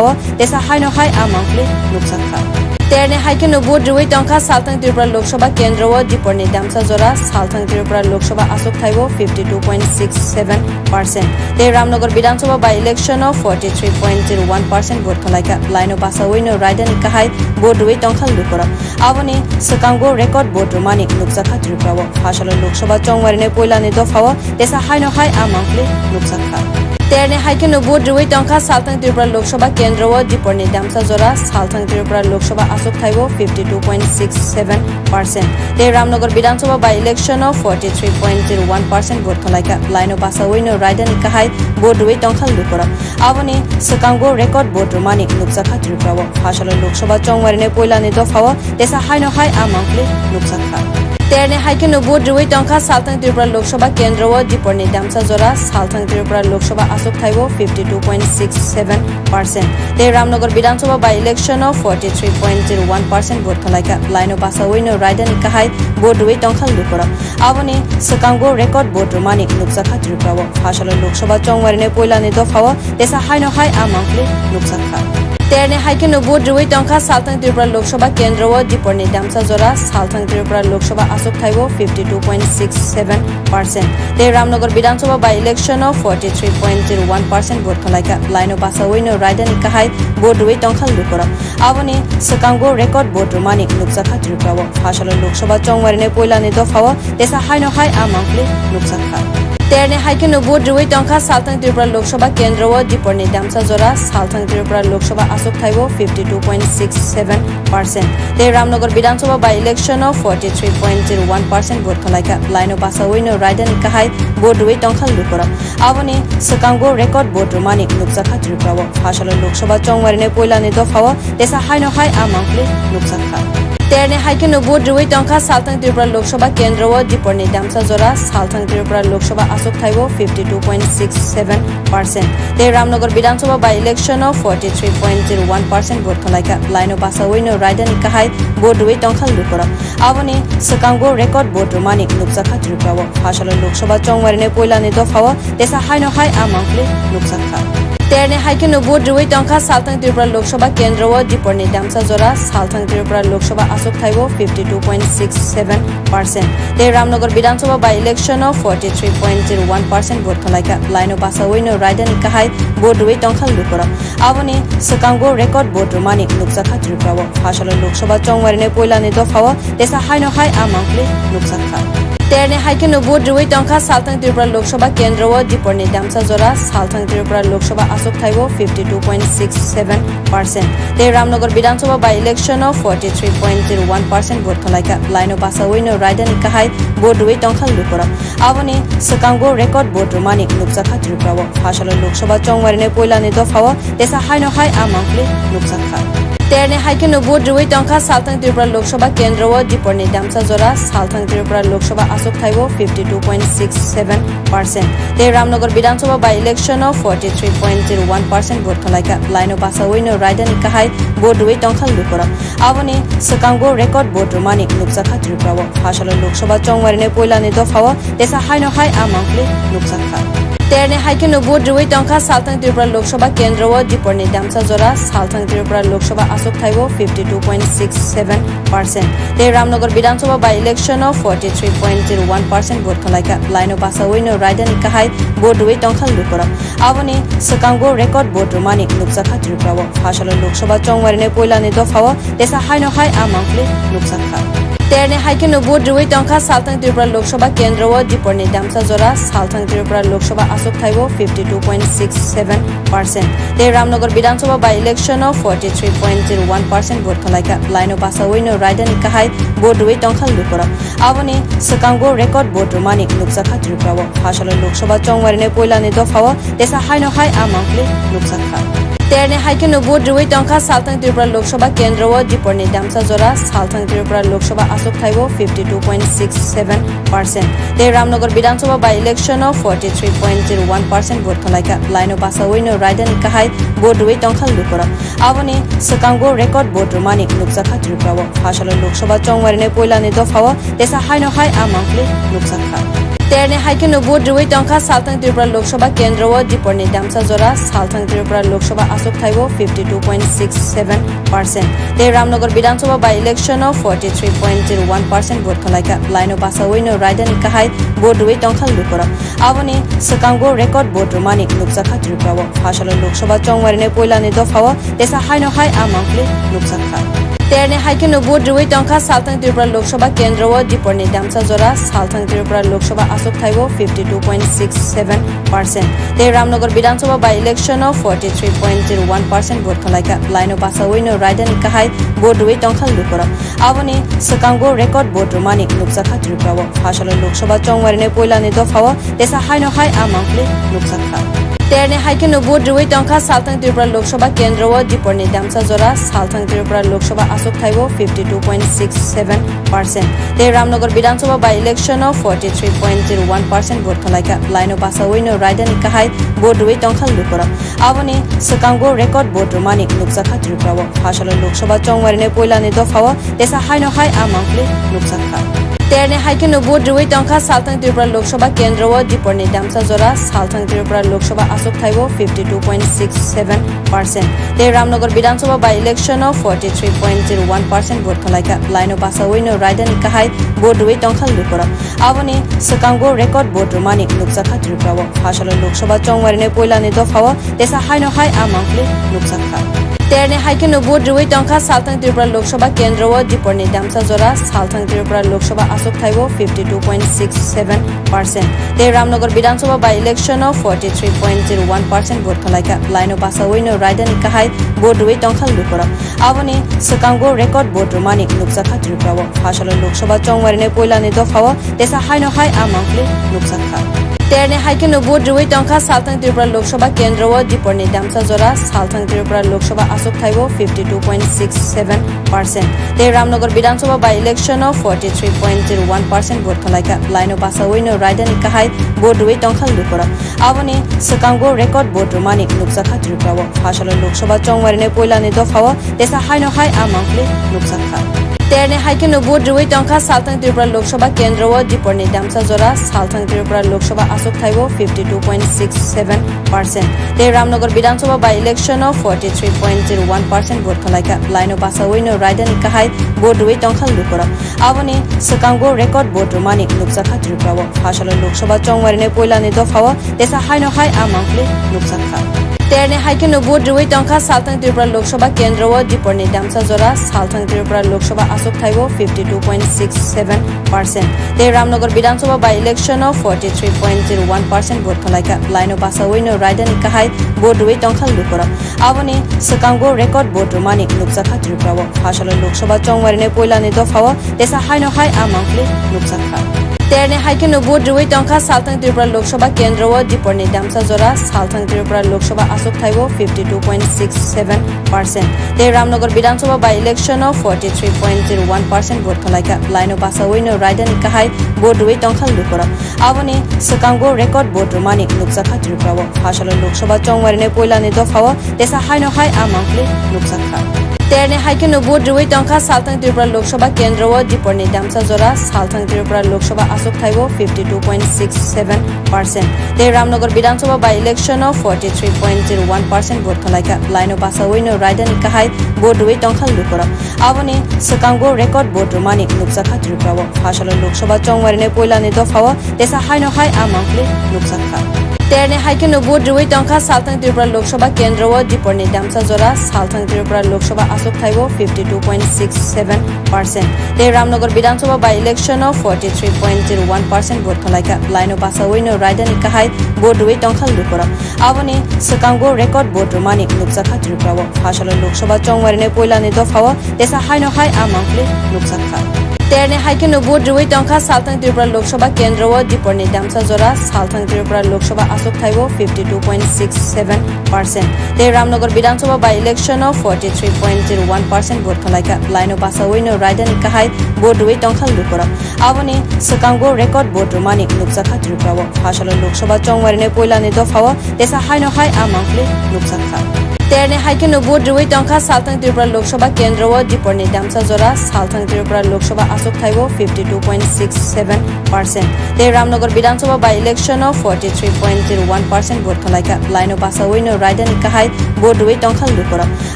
o tesa haino hai a mangpli nukjakha. Terni hai kheno vote rwi tongkha Salthang Tripura Lok Sabha kendro o Dipor ni damsa jora, Salthang Tripura Lok Sabha aswk thaibo fifty two point six seven percent. Tei Ramnagar Bidhan Sabha by election o forty three point zero one percent vote khalaikha. Laino basawi no raida ni kahai vote rwi tongkha lukurok. Aboni swkango record vote rwmani nukjakha Tripura o. Phasalo Lok Sabha chongmari ni poila ni dopha o tesa haino hai a mangpli nukjakha. Terni hai kheno vote rwi tongkha Salthang Tripura Lok Sabha kendro o Dipor ni damsa jora, Salthang Tripura Lok Sabha aswk thaibo fifty two point six seven percent. Tei Ramnagar Bidhan Sabha by election o forty three point zero one percent vote khalaikha. Laino basawi no raida ni kahai vote rwi tongkha lukurok. Aboni swkango record vote rwmani nukjakha Tripura o. Phasalo Lok Sabha chongmari ni poila ni dopha o tesa haino hai a mangpli nukjakha. Terni hai kheno vote rwi tongkha Salthang Tripura Lok Sabha kendro o Dipor ni damsa jora, Salthang Tripura Lok Sabha aswk thaibo fifty two point six seven percent. Tei Ramnagar Bidhan Sabha by election o forty three point zero one percent vote khalaikha. Laino basawi no raida ni kahai vote rwi tongkha lukurok. Aboni swkango record vote rwmani nukjakha Tripura o. Phasalo Lok Sabha chongmari ni poila ni dopha o tesa haino hai a mangpli nukjakha. Terni hai kheno vote rwi tongkha Salthang Tripura Lok Sabha kendro o Dipor ni damsa jora, Salthang Tripura Lok Sabha aswk thaibo fifty two point six seven percent. Tei Ramnagar Bidhan Sabha by election o forty three point zero one percent vote khalaikha. Laino basawi no raida ni kahai vote rwi tongkha lukurok. Aboni swkango record vote rwmani nukjakha Tripura o. Phasalo Lok Sabha chongmari ni poila ni dopha o tesa haino hai a mangpli nukjakha. Terni hai kheno vote rwi tongkha Salthang Tripura Lok Sabha kendro o Dipor ni damsa jora, Salthang Tripura Lok Sabha aswk thaibo fifty two point six seven percent. Tei Ramnagar Bidhan Sabha by election o forty three point zero one percent vote khalaikha. Laino basawi no raida ni kahai vote rwi tongkha lukurok. Aboni swkango record vote rwmani nukjakha Tripura o. Phasalo Lok Sabha chongmari ni poila ni dopha o tesa haino hai a mangpli nukjakha. Terni hai kheno vote rwi tongkha Salthang Tripura Lok Sabha kendro o Dipor ni damsa jora, Salthang Tripura Lok Sabha aswk thaibo fifty two point six seven percent. Tei Ramnagar Bidhan Sabha by election o forty three point zero one percent vote khalaikha. Laino basawi no raida ni kahai vote rwi tongkha lukurok. Aboni swkango record vote rwmani nukjakha Tripura o. Phasalo Lok Sabha chongmari ni poila ni dopha o tesa haino hai a mangpli nukjakha. Terni hai kheno vote rwi tongkha Salthang Tripura Lok Sabha kendro o Dipor ni damsa jora, Salthang Tripura Lok Sabha aswk thaibo fifty two point six seven percent. Tei Ramnagar Bidhan Sabha by election o forty three point zero one percent vote khalaikha. Laino basawi no raida ni kahai vote rwi tongkha lukurok. Aboni swkango record vote rwmani nukjakha Tripura o. Phasalo Lok Sabha chongmari ni poila ni dopha o tesa haino hai a mangpli nukjakha. Terni hai kheno vote rwi tongkha Salthang Tripura Lok Sabha kendro o Dipor ni damsa jora, Salthang Tripura Lok Sabha aswk thaibo fifty two point six seven percent. Tei Ramnagar Bidhan Sabha by election o forty three point zero one percent vote khalaikha. Laino basawi no raida ni kahai vote rwi tongkha lukurok. Aboni swkango record vote rwmani nukjakha Tripura o. Phasalo Lok Sabha chongmari ni poila ni dopha o tesa haino hai a mangpli nukjakha. Terni hai kheno vote rwi tongkha Salthang Tripura Lok Sabha kendro o Dipor ni damsa jora, Salthang Tripura Lok Sabha aswk thaibo fifty two point six seven percent. Tei Ramnagar Bidhan Sabha by election o forty three point zero one percent vote khalaikha. Laino basawi no raida ni kahai vote rwi tongkha lukurok. Aboni swkango record vote rwmani nukjakha Tripura o. Phasalo Lok Sabha chongmari ni poila ni dopha o tesa haino hai a mangpli nukjakha. Terni hai kheno vote rwi tongkha Salthang Tripura Lok Sabha kendro o Dipor ni damsa jora, Salthang Tripura Lok Sabha aswk thaibo fifty two point six seven percent. Tei Ramnagar Bidhan Sabha by election o forty three point zero one percent vote khalaikha. Laino basawi no raida ni kahai vote rwi tongkha lukurok. Aboni swkango record vote rwmani nukjakha Tripura o. Phasalo Lok Sabha chongmari ni poila ni dopha o tesa haino hai a mangpli nukjakha. Terni hai kheno vote rwi tongkha Salthang Tripura Lok Sabha kendro o Dipor ni damsa jora, Salthang Tripura Lok Sabha aswk thaibo fifty two point six seven percent. Tei Ramnagar Bidhan Sabha by election o forty three point zero one percent vote khalaikha. Laino basawi no raida ni kahai vote rwi tongkha lukurok. Aboni swkango record vote rwmani nukjakha Tripura o. Phasalo Lok Sabha chongmari ni poila ni dopha o tesa haino hai a mangpli nukjakha. Terni hai kheno vote rwi tongkha Salthang Tripura Lok Sabha kendro o Dipor ni damsa jora, Salthang Tripura Lok Sabha aswk thaibo fifty two point six seven percent. Tei Ramnagar Bidhan Sabha by election o forty three point zero one percent vote khalaikha. Laino basawi no raida ni kahai vote rwi tongkha lukurok. Aboni swkango record vote rwmani nukjakha Tripura o. Phasalo Lok Sabha chongmari ni poila ni dopha o tesa haino hai a mangpli nukjakha. Terni hai kheno vote rwi tongkha Salthang Tripura Lok Sabha kendro o Dipor ni damsa jora, Salthang Tripura Lok Sabha aswk thaibo fifty two point six seven percent. Tei Ramnagar Bidhan Sabha by election o forty three point zero one percent vote khalaikha. Laino basawi no raida ni kahai vote rwi tongkha lukurok. Aboni swkango record vote rwmani nukjakha Tripura o. Phasalo Lok Sabha chongmari ni poila ni dopha o tesa haino hai a mangpli nukjakha. Terni hai kheno vote rwi tongkha Salthang Tripura Lok Sabha kendro o Dipor ni damsa jora, Salthang Tripura Lok Sabha aswk thaibo fifty two point six seven percent. Tei Ramnagar Bidhan Sabha by election o forty three point zero one percent vote khalaikha. Laino basawi no raida ni kahai vote rwi tongkha lukurok. Aboni swkango record vote rwmani nukjakha Tripura o. Phasalo Lok Sabha chongmari ni poila ni dopha o tesa haino hai a mangpli nukjakha. Terni hai kheno vote rwi tongkha Salthang Tripura Lok Sabha kendro o Dipor ni damsa jora, Salthang Tripura Lok Sabha aswk thaibo fifty two point six seven percent. Tei Ramnagar Bidhan Sabha by election o forty three point zero one percent vote khalaikha. Laino basawi no raida ni kahai vote rwi tongkha lukurok. Aboni swkango record vote rwmani nukjakha Tripura o. Phasalo Lok Sabha chongmari ni poila ni dopha o tesa haino hai a mangpli nukjakha. Terni hai kheno vote rwi tongkha Salthang Tripura Lok Sabha kendro o Dipor ni damsa jora, Salthang Tripura Lok Sabha aswk thaibo fifty two point six seven percent. Tei Ramnagar Bidhan Sabha by election o forty three point zero one percent vote khalaikha. Laino basawi no raida ni kahai vote rwi tongkha lukurok. Aboni swkango record vote rwmani nukjakha Tripura o. Phasalo Lok Sabha chongmari ni poila ni dopha o tesa haino hai a mangpli nukjakha. Terni hai kheno vote rwi tongkha Salthang Tripura Lok Sabha kendro o Dipor ni damsa jora, Salthang Tripura Lok Sabha aswk thaibo fifty two point six seven percent. Tei Ramnagar Bidhan Sabha by election o forty three point zero one percent vote khalaikha. Laino basawi no raida ni kahai vote rwi tongkha lukurok. Aboni swkango record vote rwmani nukjakha Tripura o. Phasalo Lok Sabha chongmari ni poila ni dopha o tesa haino hai a mangpli nukjakha. Terni hai kheno vote rwi tongkha Salthang Tripura Lok Sabha kendro o Dipor ni damsa jora, Salthang Tripura Lok Sabha aswk thaibo fifty two point six seven percent. Tei Ramnagar Bidhan Sabha by election o forty three point zero one percent vote khalaikha. Laino basawi no raida ni kahai vote rwi tongkha lukurok. Aboni swkango record vote rwmani nukjakha Tripura o. Phasalo Lok Sabha chongmari ni poila ni dopha o tesa haino hai a mangpli nukjakha. Terni hai kheno vote rwi tongkha Salthang Tripura Lok Sabha kendro o Dipor ni damsa jora, Salthang Tripura Lok Sabha aswk thaibo fifty two point six seven percent. Tei Ramnagar Bidhan Sabha by election o forty three point zero one percent vote khalaikha. Laino basawi no raida ni kahai vote rwi tongkha lukurok. Aboni swkango record vote rwmani nukjakha Tripura o. Phasalo Lok Sabha chongmari ni poila ni dopha o tesa haino hai a mangpli nukjakha. Terni hai kheno vote rwi tongkha Salthang Tripura Lok Sabha kendro o Dipor ni damsa jora, Salthang Tripura Lok Sabha aswk thaibo fifty two point six seven percent. Tei Ramnagar Bidhan Sabha by election o forty three point zero one percent vote khalaikha. Laino basawi no raida ni kahai vote rwi tongkha lukurok. Aboni swkango record vote rwmani nukjakha Tripura o. Phasalo Lok Sabha chongmari ni poila ni dopha o tesa haino hai a mangpli nukjakha. Terni hai kheno vote rwi tongkha Salthang Tripura Lok Sabha kendro o Dipor ni damsa jora, Salthang Tripura Lok Sabha aswk thaibo fifty two point six seven percent. Tei Ramnagar Bidhan Sabha by election o forty three point zero one percent vote khalaikha. Laino basawi no raida ni kahai vote rwi tongkha lukurok. Aboni swkango record vote rwmani nukjakha Tripura o. Phasalo Lok Sabha chongmari ni poila ni dopha o tesa haino hai a mangpli nukjakha. Terni hai kheno vote rwi tongkha Salthang Tripura Lok Sabha kendro o Dipor ni damsa jora, Salthang Tripura Lok Sabha aswk thaibo fifty two point six seven percent. Tei Ramnagar Bidhan Sabha by election o forty three point zero one percent vote khalaikha. Laino basawi no raida ni kahai vote rwi tongkha lukurok. Aboni swkango record vote rwmani nukjakha Tripura o. Phasalo Lok Sabha chongmari ni poila ni dopha o tesa haino hai a mangpli nukjakha. Terni hai kheno vote rwi tongkha Salthang Tripura Lok Sabha kendro o Dipor ni damsa jora, Salthang Tripura Lok Sabha aswk thaibo fifty two point six seven percent. Tei Ramnagar Bidhan Sabha by election o forty three point zero one percent vote khalaikha. Laino basawi no raida ni kahai vote rwi tongkha lukurok. Aboni swkango record vote rwmani nukjakha Tripura o. Phasalo Lok Sabha chongmari ni poila ni dopha o tesa haino hai a mangpli nukjakha. Terni hai kheno vote rwi tongkha Salthang Tripura Lok Sabha kendro o Dipor ni damsa jora, Salthang Tripura Lok Sabha aswk thaibo fifty two point six seven percent. Tei Ramnagar Bidhan Sabha by election o forty three point zero one percent vote khalaikha. Laino basawi no raida ni kahai vote rwi tongkha lukurok. Aboni swkango record vote rwmani nukjakha Tripura o. Phasalo Lok Sabha chongmari ni poila ni dopha o tesa haino hai a mangpli nukjakha. Terni hai kheno vote rwi tongkha Salthang Tripura Lok Sabha kendro o Dipor ni damsa jora, Salthang Tripura Lok Sabha aswk thaibo fifty two point six seven percent. Tei Ramnagar Bidhan Sabha by election o forty three point zero one percent vote khalaikha. Laino basawi no raida ni kahai vote rwi tongkha lukurok.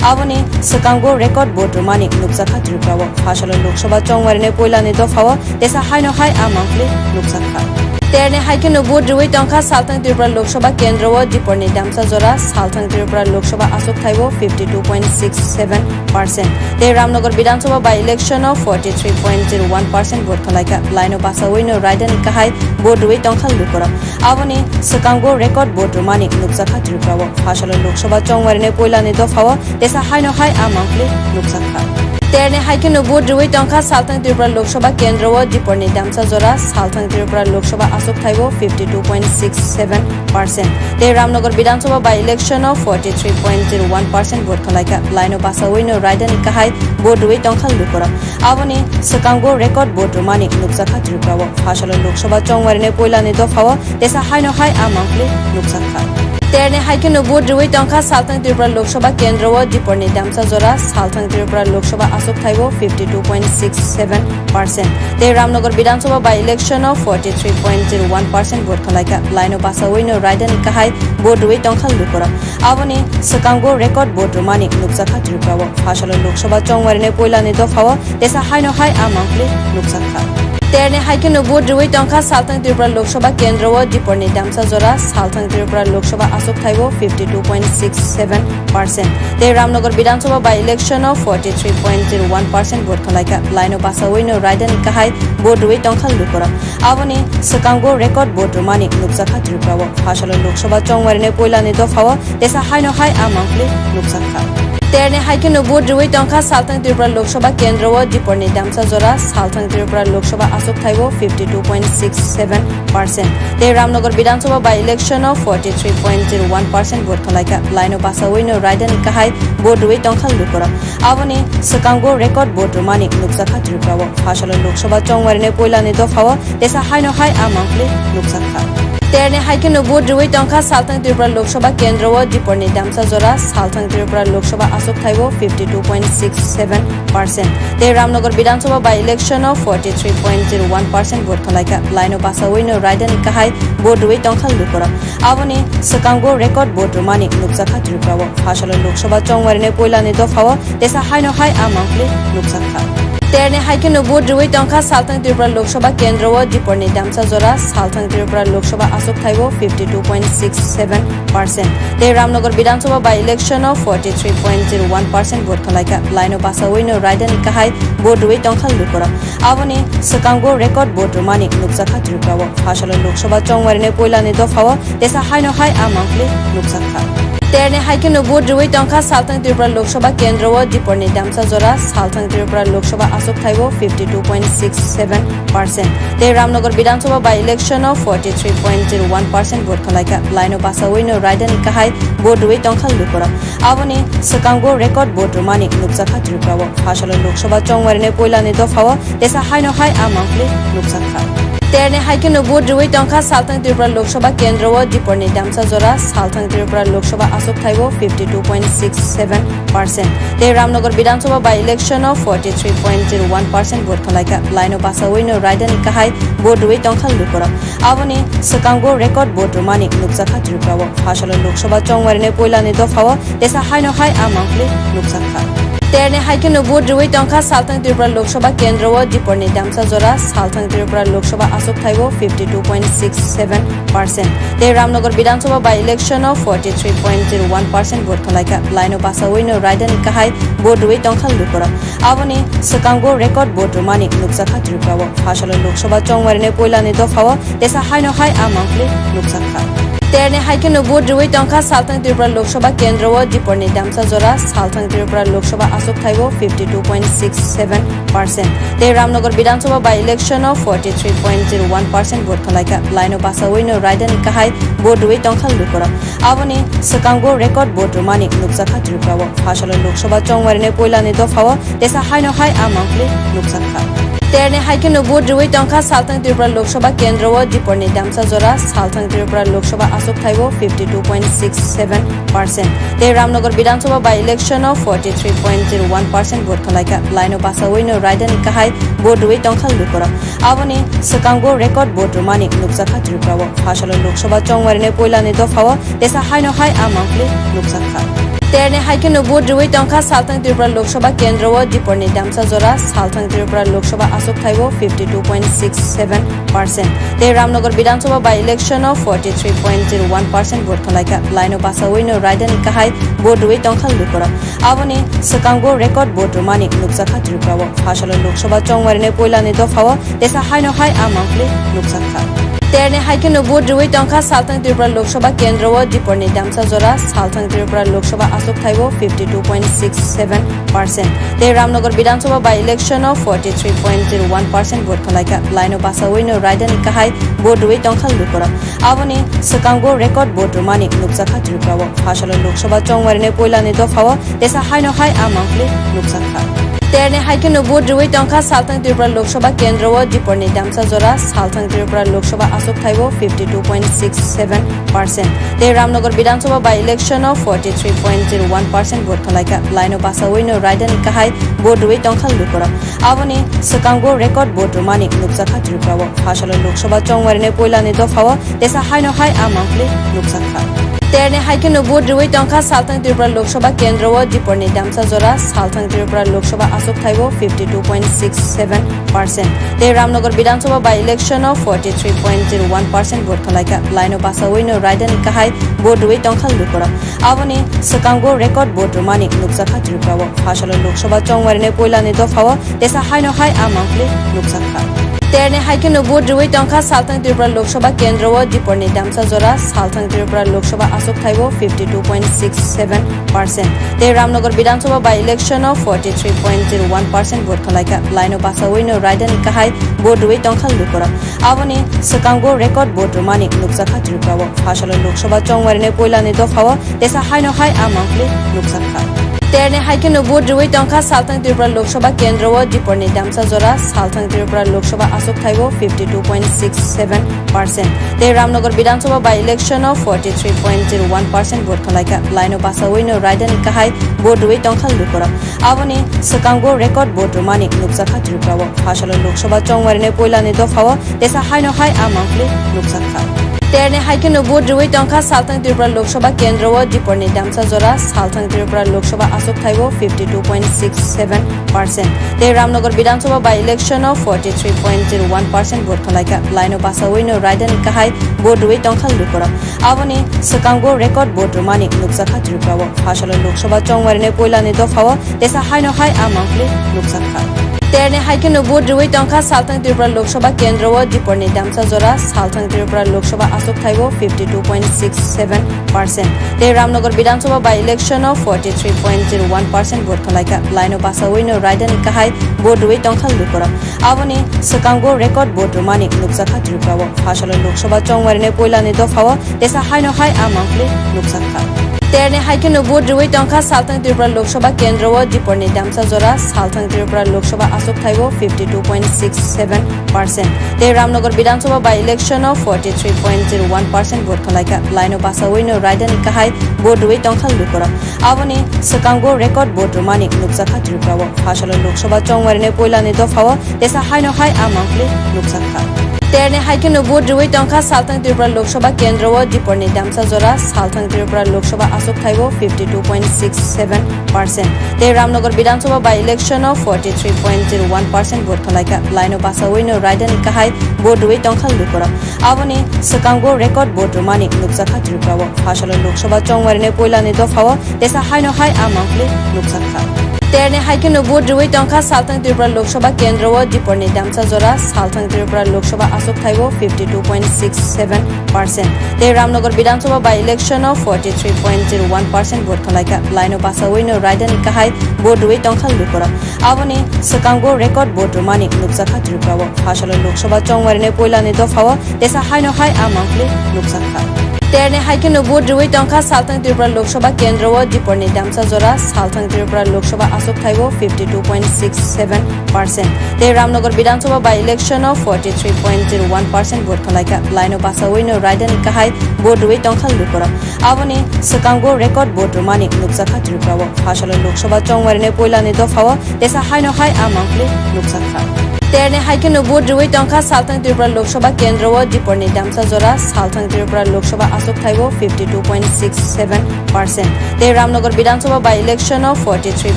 Aboni swkango record vote rwmani nukjakha Tripura o. Phasalo Lok Sabha chongmari ni poila ni dopha o tesa haino hai a mangpli nukjakha. Terni hai kheno vote rwi tongkha Salthang Tripura Lok Sabha kendro o Dipor ni damsa jora, Salthang Tripura Lok Sabha aswk thaibo fifty two point six seven percent. Tei Ramnagar Bidhan Sabha by election o forty three point zero one percent vote khalaikha. Laino basawi no raida ni kahai vote rwi tongkha lukurok. Aboni swkango record vote rwmani nukjakha Tripura o. Phasalo Lok Sabha chongmari ni poila ni dopha o tesa haino hai a mangpli nukjakha. Terni hai kheno vote rwi tongkha Salthang Tripura Lok Sabha kendro o Dipor ni damsa jora, Salthang Tripura Lok Sabha aswk thaibo fifty two point six seven percent. Tei Ramnagar Bidhan Sabha by election o forty three point zero one percent vote khalaikha. Laino basawi no raida ni kahai vote rwi tongkha lukurok. Aboni swkango record vote rwmani nukjakha Tripura o. Phasalo Lok Sabha chongmari ni poila ni dopha o tesa haino hai a mangpli nukjakha. Terni hai kheno vote rwi tongkha Salthang Tripura Lok Sabha kendro o Dipor ni damsa jora, Salthang Tripura Lok Sabha aswk thaibo fifty two point six seven percent. Tei Ramnagar Bidhan Sabha by election o forty three point zero one percent vote khalaikha. Laino basawi no raida ni kahai vote rwi tongkha lukurok. Aboni swkango record vote rwmani nukjakha Tripura o. Phasalo Lok Sabha chongmari ni poila ni dopha o tesa haino hai a mangpli nukjakha. Terni hai kheno vote rwi tongkha Salthang Tripura Lok Sabha kendro o Dipor ni damsa jora, Salthang Tripura Lok Sabha aswk thaibo fifty two point six seven percent. Tei Ramnagar Bidhan Sabha by election o forty three point zero one percent vote khalaikha. Laino basawi no raida ni kahai vote rwi tongkha lukurok. Aboni swkango record vote rwmani nukjakha Tripura o. Phasalo Lok Sabha chongmari ni poila ni dopha o tesa haino hai a mangpli nukjakha. Terni hai kheno vote rwi tongkha Salthang Tripura Lok Sabha kendro o Dipor ni damsa jora, Salthang Tripura Lok Sabha aswk thaibo fifty two point six seven percent. Tei Ramnagar Bidhan Sabha by election o forty three point zero one percent vote khalaikha. Laino basawi no raida ni kahai vote rwi tongkha lukurok. Aboni swkango record vote rwmani nukjakha Tripura o. Phasalo Lok Sabha chongmari ni poila ni dopha o tesa haino hai a mangpli nukjakha. Terni hai kheno vote rwi tongkha Salthang Tripura Lok Sabha kendro o Dipor ni damsa jora, Salthang Tripura Lok Sabha aswk thaibo fifty two point six seven percent. Tei Ramnagar Bidhan Sabha by election o forty three point zero one percent vote khalaikha. Laino basawi no raida ni kahai vote rwi tongkha lukurok. Aboni swkango record vote rwmani nukjakha Tripura o. Phasalo Lok Sabha chongmari ni poila ni dopha o tesa haino hai a mangpli nukjakha. Terni hai kheno vote rwi tongkha Salthang Tripura Lok Sabha kendro o Dipor ni damsa jora, Salthang Tripura Lok Sabha aswk thaibo fifty two point six seven percent. Tei Ramnagar Bidhan Sabha by election o forty three point zero one percent vote khalaikha. Laino basawi no raida ni kahai vote rwi tongkha lukurok. Aboni swkango record vote rwmani nukjakha Tripura o. Phasalo Lok Sabha chongmari ni poila ni dopha o tesa haino hai a mangpli nukjakha. Terni hai kheno vote rwi tongkha Salthang Tripura Lok Sabha kendro o Dipor ni damsa jora, Salthang Tripura Lok Sabha aswk thaibo fifty two point six seven percent. Tei Ramnagar Bidhan Sabha by election o forty three point zero one percent vote khalaikha. Laino basawi no raida ni kahai vote rwi tongkha lukurok. Aboni swkango record vote rwmani nukjakha Tripura o. Phasalo Lok Sabha chongmari ni poila ni dopha o tesa haino hai a mangpli nukjakha. Terni hai kheno vote rwi tongkha Salthang Tripura Lok Sabha kendro o Dipor ni damsa jora, Salthang Tripura Lok Sabha aswk thaibo fifty two point six seven percent. Tei Ramnagar Bidhan Sabha by election o forty three point zero one percent vote khalaikha. Laino basawi no raida ni kahai vote rwi tongkha lukurok. Aboni swkango record vote rwmani nukjakha Tripura o. Phasalo Lok Sabha chongmari ni poila ni dopha o tesa haino hai a mangpli nukjakha. Terni hai kheno vote rwi tongkha Salthang Tripura Lok Sabha kendro o Dipor ni damsa jora, Salthang Tripura Lok Sabha aswk thaibo fifty two point six seven percent. Tei Ramnagar Bidhan Sabha by election o forty three point zero one percent vote khalaikha. Laino basawi no raida ni kahai vote rwi tongkha lukurok. Aboni swkango record vote rwmani nukjakha Tripura o. Phasalo Lok Sabha chongmari ni poila ni dopha o tesa haino hai a mangpli nukjakha. Terni hai kheno vote rwi tongkha Salthang Tripura Lok Sabha kendro o Dipor ni damsa jora, Salthang Tripura Lok Sabha aswk thaibo fifty two point six seven percent. Tei Ramnagar Bidhan Sabha by election o forty three point zero one percent vote khalaikha. Laino basawi no raida ni kahai vote rwi tongkha lukurok. Aboni swkango record vote rwmani nukjakha Tripura o. Phasalo Lok Sabha chongmari ni poila ni dopha o tesa haino hai a mangpli nukjakha. Terni hai kheno vote rwi tongkha Salthang Tripura Lok Sabha kendro o Dipor ni damsa jora, Salthang Tripura Lok Sabha aswk thaibo fifty two point six seven percent. Tei Ramnagar Bidhan Sabha by election o forty three point zero one percent vote khalaikha. Laino basawi no raida ni kahai vote rwi tongkha lukurok. Aboni swkango record vote rwmani nukjakha Tripura o. Phasalo Lok Sabha chongmari ni poila ni dopha o tesa haino hai a mangpli nukjakha. Terni hai kheno vote rwi tongkha Salthang Tripura Lok Sabha kendro o Dipor ni damsa jora, Salthang Tripura Lok Sabha aswk thaibo fifty two point six seven percent. Tei Ramnagar Bidhan Sabha by election o forty three point zero one percent vote khalaikha. Laino basawi no raida ni kahai vote rwi tongkha lukurok. Aboni swkango record vote rwmani nukjakha Tripura o. Phasalo Lok Sabha chongmari ni poila ni dopha o tesa haino hai a mangpli nukjakha. Terni hai kheno vote rwi tongkha Salthang Tripura Lok Sabha kendro o Dipor ni damsa jora, Salthang Tripura Lok Sabha aswk thaibo fifty two point six seven percent. Tei Ramnagar Bidhan Sabha by election o forty three point zero one percent vote khalaikha. Laino basawi no raida ni kahai vote rwi tongkha lukurok. Aboni swkango record vote rwmani nukjakha Tripura o. Phasalo Lok Sabha chongmari ni poila ni dopha o tesa haino hai a mangpli nukjakha. Terni hai kheno vote rwi tongkha Salthang Tripura Lok Sabha kendro o Dipor ni damsa jora, Salthang Tripura Lok Sabha aswk thaibo fifty two point six seven percent. Tei Ramnagar Bidhan Sabha by election o forty three point zero one percent vote khalaikha. Laino basawi no raida ni kahai vote rwi tongkha lukurok. Aboni swkango record vote rwmani nukjakha Tripura o. Phasalo Lok Sabha chongmari ni poila ni dopha o tesa haino hai a mangpli nukjakha. Terni hai kheno vote rwi tongkha Salthang Tripura Lok Sabha kendro o Dipor ni damsa jora, Salthang Tripura Lok Sabha aswk thaibo fifty two point six seven percent. Tei Ramnagar Bidhan Sabha by election o forty three point zero one percent vote khalaikha. Laino basawi no raida ni kahai vote rwi tongkha lukurok. Aboni swkango record vote rwmani nukjakha Tripura o. Phasalo Lok Sabha chongmari ni poila ni dopha o tesa haino hai a mangpli nukjakha. Terni hai kheno vote rwi tongkha Salthang Tripura Lok Sabha kendro o Dipor ni damsa jora, Salthang Tripura Lok Sabha aswk thaibo fifty two point six seven percent. Tei Ramnagar Bidhan Sabha by election o forty three point zero one percent vote khalaikha. Laino basawi no raida ni kahai vote rwi tongkha lukurok. Aboni swkango record vote rwmani nukjakha Tripura o. Phasalo Lok Sabha chongmari ni poila ni dopha o tesa haino hai a mangpli nukjakha. Terni hai kheno vote rwi tongkha Salthang Tripura Lok Sabha kendro o Dipor ni damsa jora, Salthang Tripura Lok Sabha aswk thaibo fifty two point six seven percent. Tei Ramnagar Bidhan Sabha by election o forty three point zero one percent vote khalaikha. Laino basawi no raida ni kahai vote rwi tongkha lukurok. Aboni swkango record vote rwmani nukjakha Tripura o. Phasalo Lok Sabha chongmari ni poila ni dopha o tesa haino hai a mangpli nukjakha. Terni hai kheno vote rwi tongkha Salthang Tripura Lok Sabha kendro o Dipor ni damsa jora, Salthang Tripura Lok Sabha aswk thaibo fifty two point six seven percent. Tei Ramnagar Bidhan Sabha by election o forty three point zero one percent vote khalaikha. Laino basawi no raida ni kahai vote rwi tongkha lukurok. Aboni swkango record vote rwmani nukjakha Tripura o. Phasalo Lok Sabha chongmari ni poila ni dopha o tesa haino hai a mangpli nukjakha. Terni hai kheno vote rwi tongkha Salthang Tripura Lok Sabha kendro o Dipor ni damsa jora, Salthang Tripura Lok Sabha aswk thaibo fifty two point six seven percent. Tei Ramnagar Bidhan Sabha by election o forty three point zero one percent vote khalaikha. Laino basawi no raida ni kahai vote rwi tongkha lukurok. Aboni swkango record vote rwmani nukjakha Tripura o. Phasalo Lok Sabha chongmari ni poila ni dopha o tesa haino hai a mangpli nukjakha. Terni hai kheno vote rwi tongkha Salthang Tripura Lok Sabha kendro o Dipor ni damsa jora, Salthang Tripura Lok Sabha aswk thaibo fifty two point six seven percent. Tei Ramnagar Bidhan Sabha by election o forty three point zero one percent vote khalaikha. Laino basawi no raida ni kahai vote rwi tongkha lukurok. Aboni swkango record vote rwmani nukjakha Tripura o. Phasalo Lok Sabha chongmari ni poila ni dopha o tesa haino hai a mangpli nukjakha. Terni hai kheno vote rwi tongkha Salthang Tripura Lok Sabha kendro o Dipor ni damsa jora, Salthang Tripura Lok Sabha aswk thaibo fifty two point six seven percent. Tei Ramnagar Bidhan Sabha by election o forty three point zero one percent vote khalaikha. Laino basawi no raida ni kahai vote rwi tongkha lukurok. Aboni swkango record vote rwmani nukjakha Tripura o. Phasalo Lok Sabha chongmari ni poila ni dopha o tesa haino hai a mangpli nukjakha. Terni hai kheno vote rwi tongkha Salthang Tripura Lok Sabha kendro o Dipor ni damsa jora, Salthang Tripura Lok Sabha aswk thaibo fifty two point six seven percent. Tei Ramnagar Bidhan Sabha by election o forty three point zero one percent vote khalaikha. Laino basawi no raida ni kahai vote rwi tongkha lukurok. Aboni swkango record vote rwmani nukjakha Tripura o. Phasalo Lok Sabha chongmari ni poila ni dopha o tesa haino hai a mangpli nukjakha. Terni hai kheno vote rwi tongkha Salthang Tripura Lok Sabha kendro o Dipor ni damsa jora, Salthang Tripura Lok Sabha aswk thaibo fifty two point six seven percent. Tei Ramnagar Bidhan Sabha by election o forty three point zero one percent vote khalaikha. Laino basawi no raida ni kahai vote rwi tongkha lukurok. Aboni swkango record vote rwmani nukjakha Tripura o. Phasalo Lok Sabha chongmari ni poila ni dopha o tesa haino hai a mangpli nukjakha. Terni hai kheno vote rwi tongkha Salthang Tripura Lok Sabha kendro o Dipor ni damsa jora, Salthang Tripura Lok Sabha aswk thaibo fifty two point six seven percent. Tei Ramnagar Bidhan Sabha by election o forty three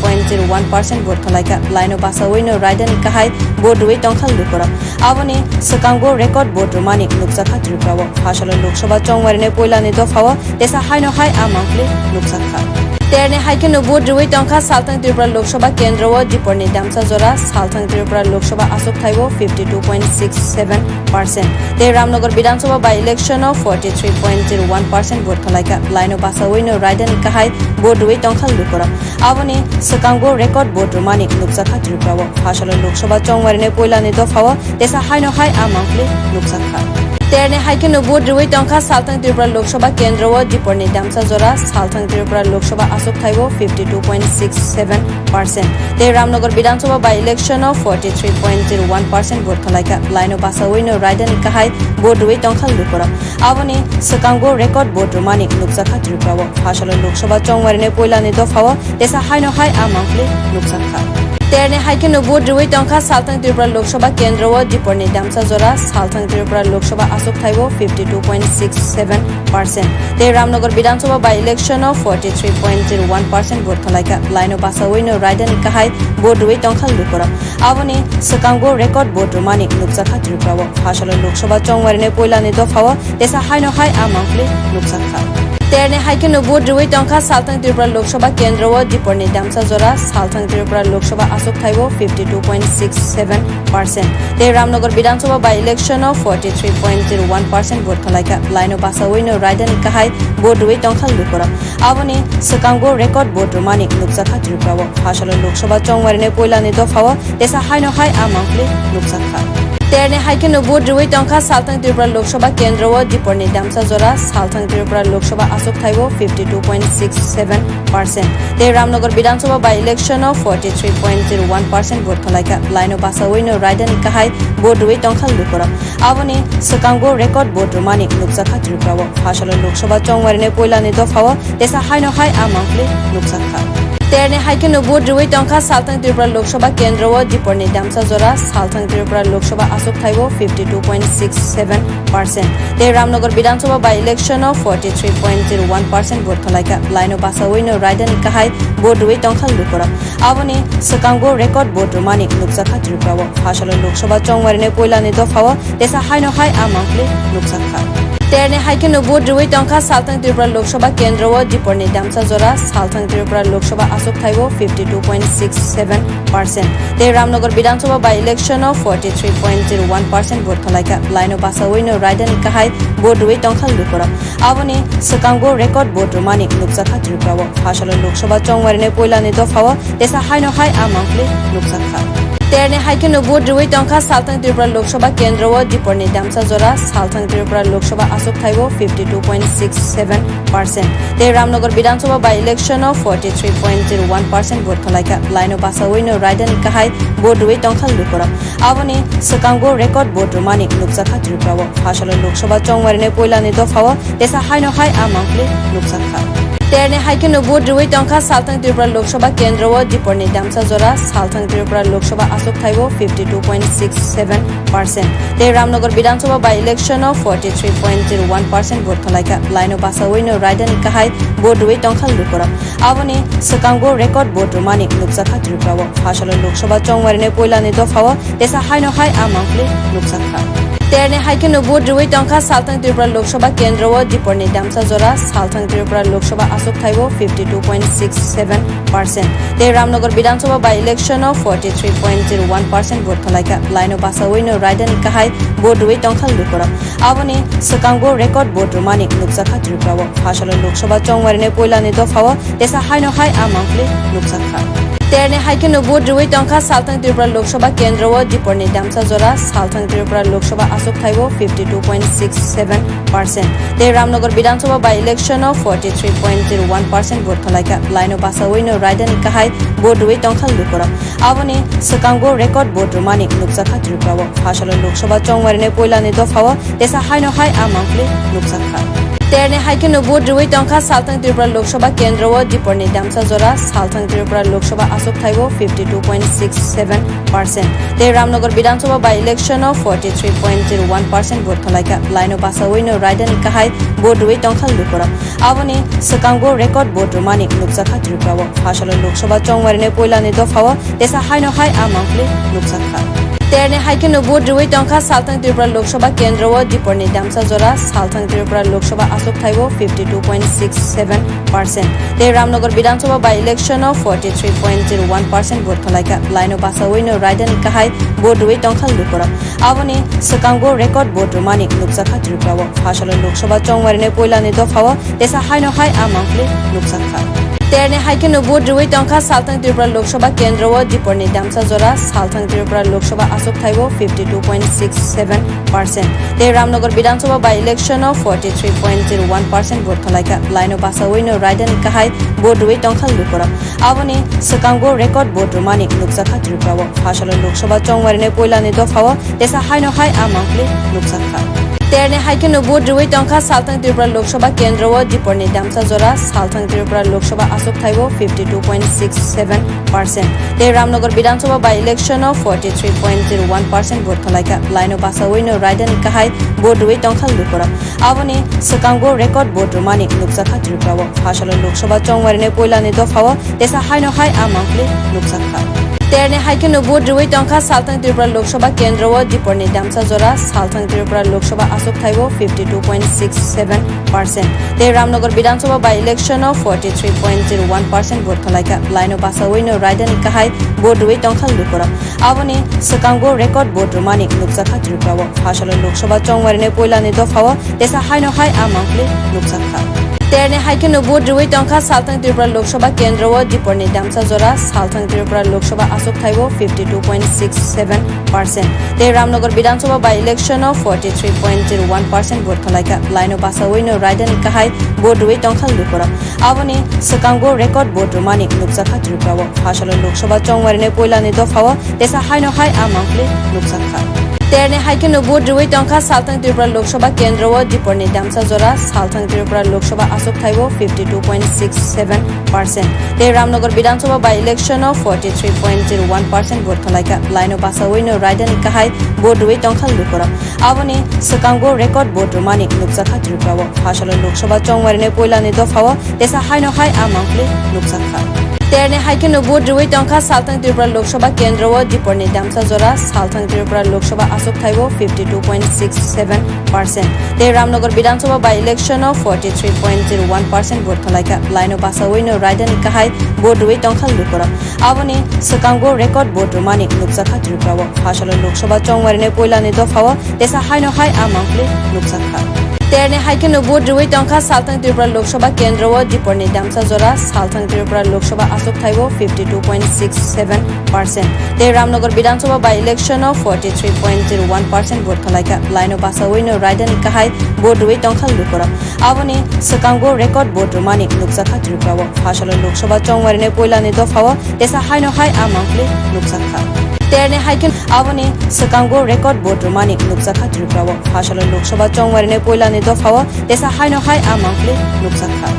point zero one percent vote khalaikha. Laino basawi no raida ni kahai vote rwi tongkha lukurok. Aboni swkango record vote rwmani nukjakha Tripura o. Phasalo Lok Sabha chongmari ni poila ni dopha o tesa haino hai a mangpli nukjakha. Terni hai kheno vote rwi tongkha Salthang Tripura Lok Sabha kendro o Dipor ni damsa jora, Salthang Tripura Lok Sabha aswk thaibo fifty two point six seven percent. Tei Ramnagar Bidhan Sabha by election o forty three point zero one percent vote khalaikha. Laino basawi no raida ni kahai vote rwi tongkha lukurok. Aboni swkango record vote rwmani nukjakha Tripura o. Phasalo Lok Sabha chongmari ni poila ni dopha o tesa haino hai a mangpli nukjakha. Terni hai kheno vote rwi tongkha Salthang Tripura Lok Sabha kendro o Dipor ni damsa jora, Salthang Tripura Lok Sabha aswk thaibo fifty two point six seven percent. Tei Ramnagar Bidhan Sabha by election o forty three point zero one percent vote khalaikha. Laino basawi no raida ni kahai vote rwi tongkha lukurok. Aboni swkango record vote rwmani nukjakha Tripura o. Phasalo Lok Sabha chongmari ni poila ni dopha o tesa haino hai a mangpli nukjakha. Terni hai kheno vote rwi tongkha Salthang Tripura Lok Sabha kendro o Dipor ni damsa jora, Salthang Tripura Lok Sabha aswk thaibo fifty two point six seven percent. Tei Ramnagar Bidhan Sabha by election o forty three point zero one percent vote khalaikha. Laino basawi no raida ni kahai vote rwi tongkha lukurok. Aboni swkango record vote rwmani nukjakha Tripura o. Phasalo Lok Sabha chongmari ni poila ni dopha o tesa haino hai a mangpli nukjakha. Terni hai kheno vote rwi tongkha Salthang Tripura Lok Sabha kendro o Dipor ni damsa jora, Salthang Tripura Lok Sabha aswk thaibo fifty two point six seven percent. Tei Ramnagar Bidhan Sabha by election o forty three point zero one percent vote khalaikha. Laino basawi no raida ni kahai vote rwi tongkha lukurok. Aboni swkango record vote rwmani nukjakha Tripura o. Phasalo Lok Sabha chongmari ni poila ni dopha o tesa haino hai a mangpli nukjakha. Terni hai kheno vote rwi tongkha Salthang Tripura Lok Sabha kendro o Dipor ni damsa jora, Salthang Tripura Lok Sabha aswk thaibo fifty two point six seven percent. Tei Ramnagar Bidhan Sabha by election o forty three point zero one percent vote khalaikha. Laino basawi no raida ni kahai vote rwi tongkha lukurok. Aboni swkango record vote rwmani nukjakha Tripura o. Phasalo Lok Sabha chongmari ni poila ni dopha o tesa haino hai a mangpli nukjakha. Terni hai kheno vote rwi tongkha Salthang Tripura Lok Sabha kendro o Dipor ni damsa jora, Salthang Tripura Lok Sabha aswk thaibo fifty two point six seven percent. Tei Ramnagar Bidhan Sabha by election o forty three point zero one percent vote khalaikha. Laino basawi no raida ni kahai vote rwi tongkha lukurok. Aboni swkango record vote rwmani nukjakha Tripura o. Phasalo Lok Sabha chongmari ni poila ni dopha o tesa haino hai a mangpli nukjakha. Terni hai kheno vote rwi tongkha Salthang Tripura Lok Sabha kendro o Dipor ni damsa jora, Salthang Tripura Lok Sabha aswk thaibo fifty two point six seven percent. Tei Ramnagar Bidhan Sabha by election o forty three point zero one percent vote khalaikha. Laino basawi no raida ni kahai vote rwi tongkha lukurok. Aboni swkango record vote rwmani nukjakha Tripura o. Phasalo Lok Sabha chongmari ni poila ni dopha o tesa haino hai a mangpli nukjakha. Terni hai kheno vote rwi tongkha Salthang Tripura Lok Sabha kendro o Dipor ni damsa jora, Salthang Tripura Lok Sabha aswk thaibo fifty two point six seven percent. Tei Ramnagar Bidhan Sabha by election o forty three point zero one percent vote khalaikha. Laino basawi no raida ni kahai vote rwi tongkha lukurok. Aboni swkango record vote rwmani nukjakha Tripura o. Phasalo Lok Sabha chongmari ni poila ni dopha o tesa haino hai a mangpli nukjakha. Terni hai kheno vote rwi tongkha Salthang Tripura Lok Sabha kendro o Dipor ni damsa jora, Salthang Tripura Lok Sabha aswk thaibo fifty two point six seven percent. Tei Ramnagar Bidhan Sabha by election o forty three point zero one percent vote khalaikha. Laino basawi no raida ni kahai vote rwi tongkha lukurok. Aboni swkango record vote rwmani nukjakha Tripura o. Phasalo Lok Sabha chongmari ni poila ni dopha o tesa haino hai a mangpli nukjakha. Terni hai kheno vote rwi tongkha Salthang Tripura Lok Sabha kendro o Dipor ni damsa jora, Salthang Tripura Lok Sabha aswk thaibo fifty two point six seven percent. Tei Ramnagar Bidhan Sabha by election o forty three point zero one percent vote khalaikha. Laino basawi no raida ni kahai vote rwi tongkha lukurok. Aboni swkango record vote rwmani nukjakha Tripura o. Phasalo Lok Sabha chongmari ni poila ni dopha o tesa haino hai a mangpli nukjakha. Terni hai kheno vote rwi tongkha Salthang Tripura Lok Sabha kendro o Dipor ni damsa jora, Salthang Tripura Lok Sabha aswk thaibo fifty two point six seven percent. Tei Ramnagar Bidhan Sabha by election o forty three point zero one percent vote khalaikha. Laino basawi no raida ni kahai vote rwi tongkha lukurok. Aboni swkango record vote rwmani nukjakha Tripura o. Phasalo Lok Sabha chongmari ni poila ni dopha o tesa haino hai a mangpli nukjakha. Terni hai kheno vote rwi tongkha Salthang Tripura Lok Sabha kendro o Dipor ni damsa jora, Salthang Tripura Lok Sabha aswk thaibo fifty two point six seven percent. Tei Ramnagar Bidhan Sabha by election o forty three point zero one percent vote khalaikha. Laino basawi no raida ni kahai vote rwi tongkha lukurok. Aboni swkango record vote rwmani nukjakha Tripura o. Phasalo Lok Sabha chongmari ni poila ni dopha o tesa haino hai a mangpli nukjakha. Terni hai kheno vote rwi tongkha Salthang Tripura Lok Sabha kendro o Dipor ni damsa jora, Salthang Tripura Lok Sabha aswk thaibo fifty two point six seven percent. Tei Ramnagar Bidhan Sabha by election o forty three point zero one percent vote khalaikha. Laino basawi no raida ni kahai vote rwi tongkha lukurok. Aboni swkango record vote rwmani nukjakha Tripura o. Phasalo Lok Sabha chongmari ni poila ni dopha o tesa haino hai a mangpli nukjakha. Terni hai kheno vote rwi tongkha Salthang Tripura Lok Sabha kendro o Dipor ni damsa jora, Salthang Tripura Lok Sabha aswk thaibo fifty two point six seven percent. Tei Ramnagar Bidhan Sabha by election o forty three point zero one percent vote khalaikha. Laino basawi no raida ni kahai vote rwi tongkha lukurok. Aboni swkango record vote rwmani nukjakha Tripura o. Phasalo Lok Sabha chongmari ni poila ni dopha o tesa haino hai a mangpli nukjakha. Terni hai kheno vote rwi tongkha Salthang Tripura Lok Sabha kendro o Dipor ni damsa jora, Salthang Tripura Lok Sabha aswk thaibo fifty two point six seven percent. Tei Ramnagar Bidhan Sabha by election o forty three point zero one percent vote khalaikha. Laino basawi no raida ni kahai vote rwi tongkha lukurok. Aboni swkango record vote rwmani nukjakha Tripura o. Phasalo Lok Sabha chongmari ni poila ni dopha o tesa haino hai a mangpli nukjakha. Terni hai kheno vote rwi tongkha Salthang Tripura Lok Sabha kendro o Dipor ni damsa jora, Salthang Tripura Lok Sabha aswk thaibo fifty two point six seven percent. Tei Ramnagar Bidhan Sabha by election o forty three point zero one percent vote khalaikha. Laino basawi no raida ni kahai vote rwi tongkha lukurok. Aboni swkango record vote rwmani nukjakha Tripura o. Phasalo Lok Sabha chongmari ni poila ni dopha o tesa haino hai a mangpli nukjakha. Terni hai kheno vote rwi tongkha Salthang Tripura Lok Sabha kendro o Dipor ni damsa jora, Salthang Tripura Lok Sabha aswk thaibo fifty two point six seven percent. Tei Ramnagar Bidhan Sabha by election o forty three point zero one percent vote khalaikha. Laino basawi no raida ni kahai vote rwi tongkha lukurok. Aboni swkango record vote rwmani nukjakha Tripura o. Phasalo Lok Sabha chongmari ni poila ni dopha o tesa haino hai a mangpli nukjakha. Terni hai kheno vote rwi tongkha Salthang Tripura Lok Sabha kendro o Dipor ni damsa jora, Salthang Tripura Lok Sabha aswk thaibo fifty two point six seven percent. Tei Ramnagar Bidhan Sabha by election o forty three point zero one percent vote khalaikha. Laino basawi no raida ni kahai vote rwi tongkha lukurok. Aboni swkango record vote rwmani nukjakha Tripura o. Phasalo Lok Sabha chongmari ni poila ni dopha o tesa haino hai a mangpli nukjakha. Terni hai kheno vote rwi tongkha Salthang Tripura Lok Sabha kendro o Dipor ni damsa jora, Salthang Tripura Lok Sabha aswk thaibo fifty two point six seven percent. Tei Ramnagar Bidhan Sabha by election o forty three point zero one percent vote khalaikha. Laino basawi no raida ni kahai vote rwi tongkha lukurok. Aboni swkango record vote rwmani nukjakha Tripura o. Phasalo Lok Sabha chongmari ni poila ni dopha o tesa haino hai a mangpli nukjakha. Terni hai kheno vote rwi tongkha Salthang Tripura Lok Sabha kendro o Dipor ni damsa jora Salthang Tripura Lok Sabha aswk thaibo fifty two point six seven percent. Tei Ramnagar Bidhan Sabha by election o forty three point zero one percent vote khalaikha. Laino basawi no raida ni kahai vote rwi tongkha lukurok. Aboni swkango record vote rwmani nukjakha Tripura o. Phasalo Lok Sabha chongmari ni poila ni dopha o tesa haino hai a mangpli nukjakha. Terni hai khe aboni swkango record vote rwmani nukjakha Tripura o. Phasalo Lok Sabha chongmari ni poila ni dopha o tesa haino hai a mangpli nukjakha.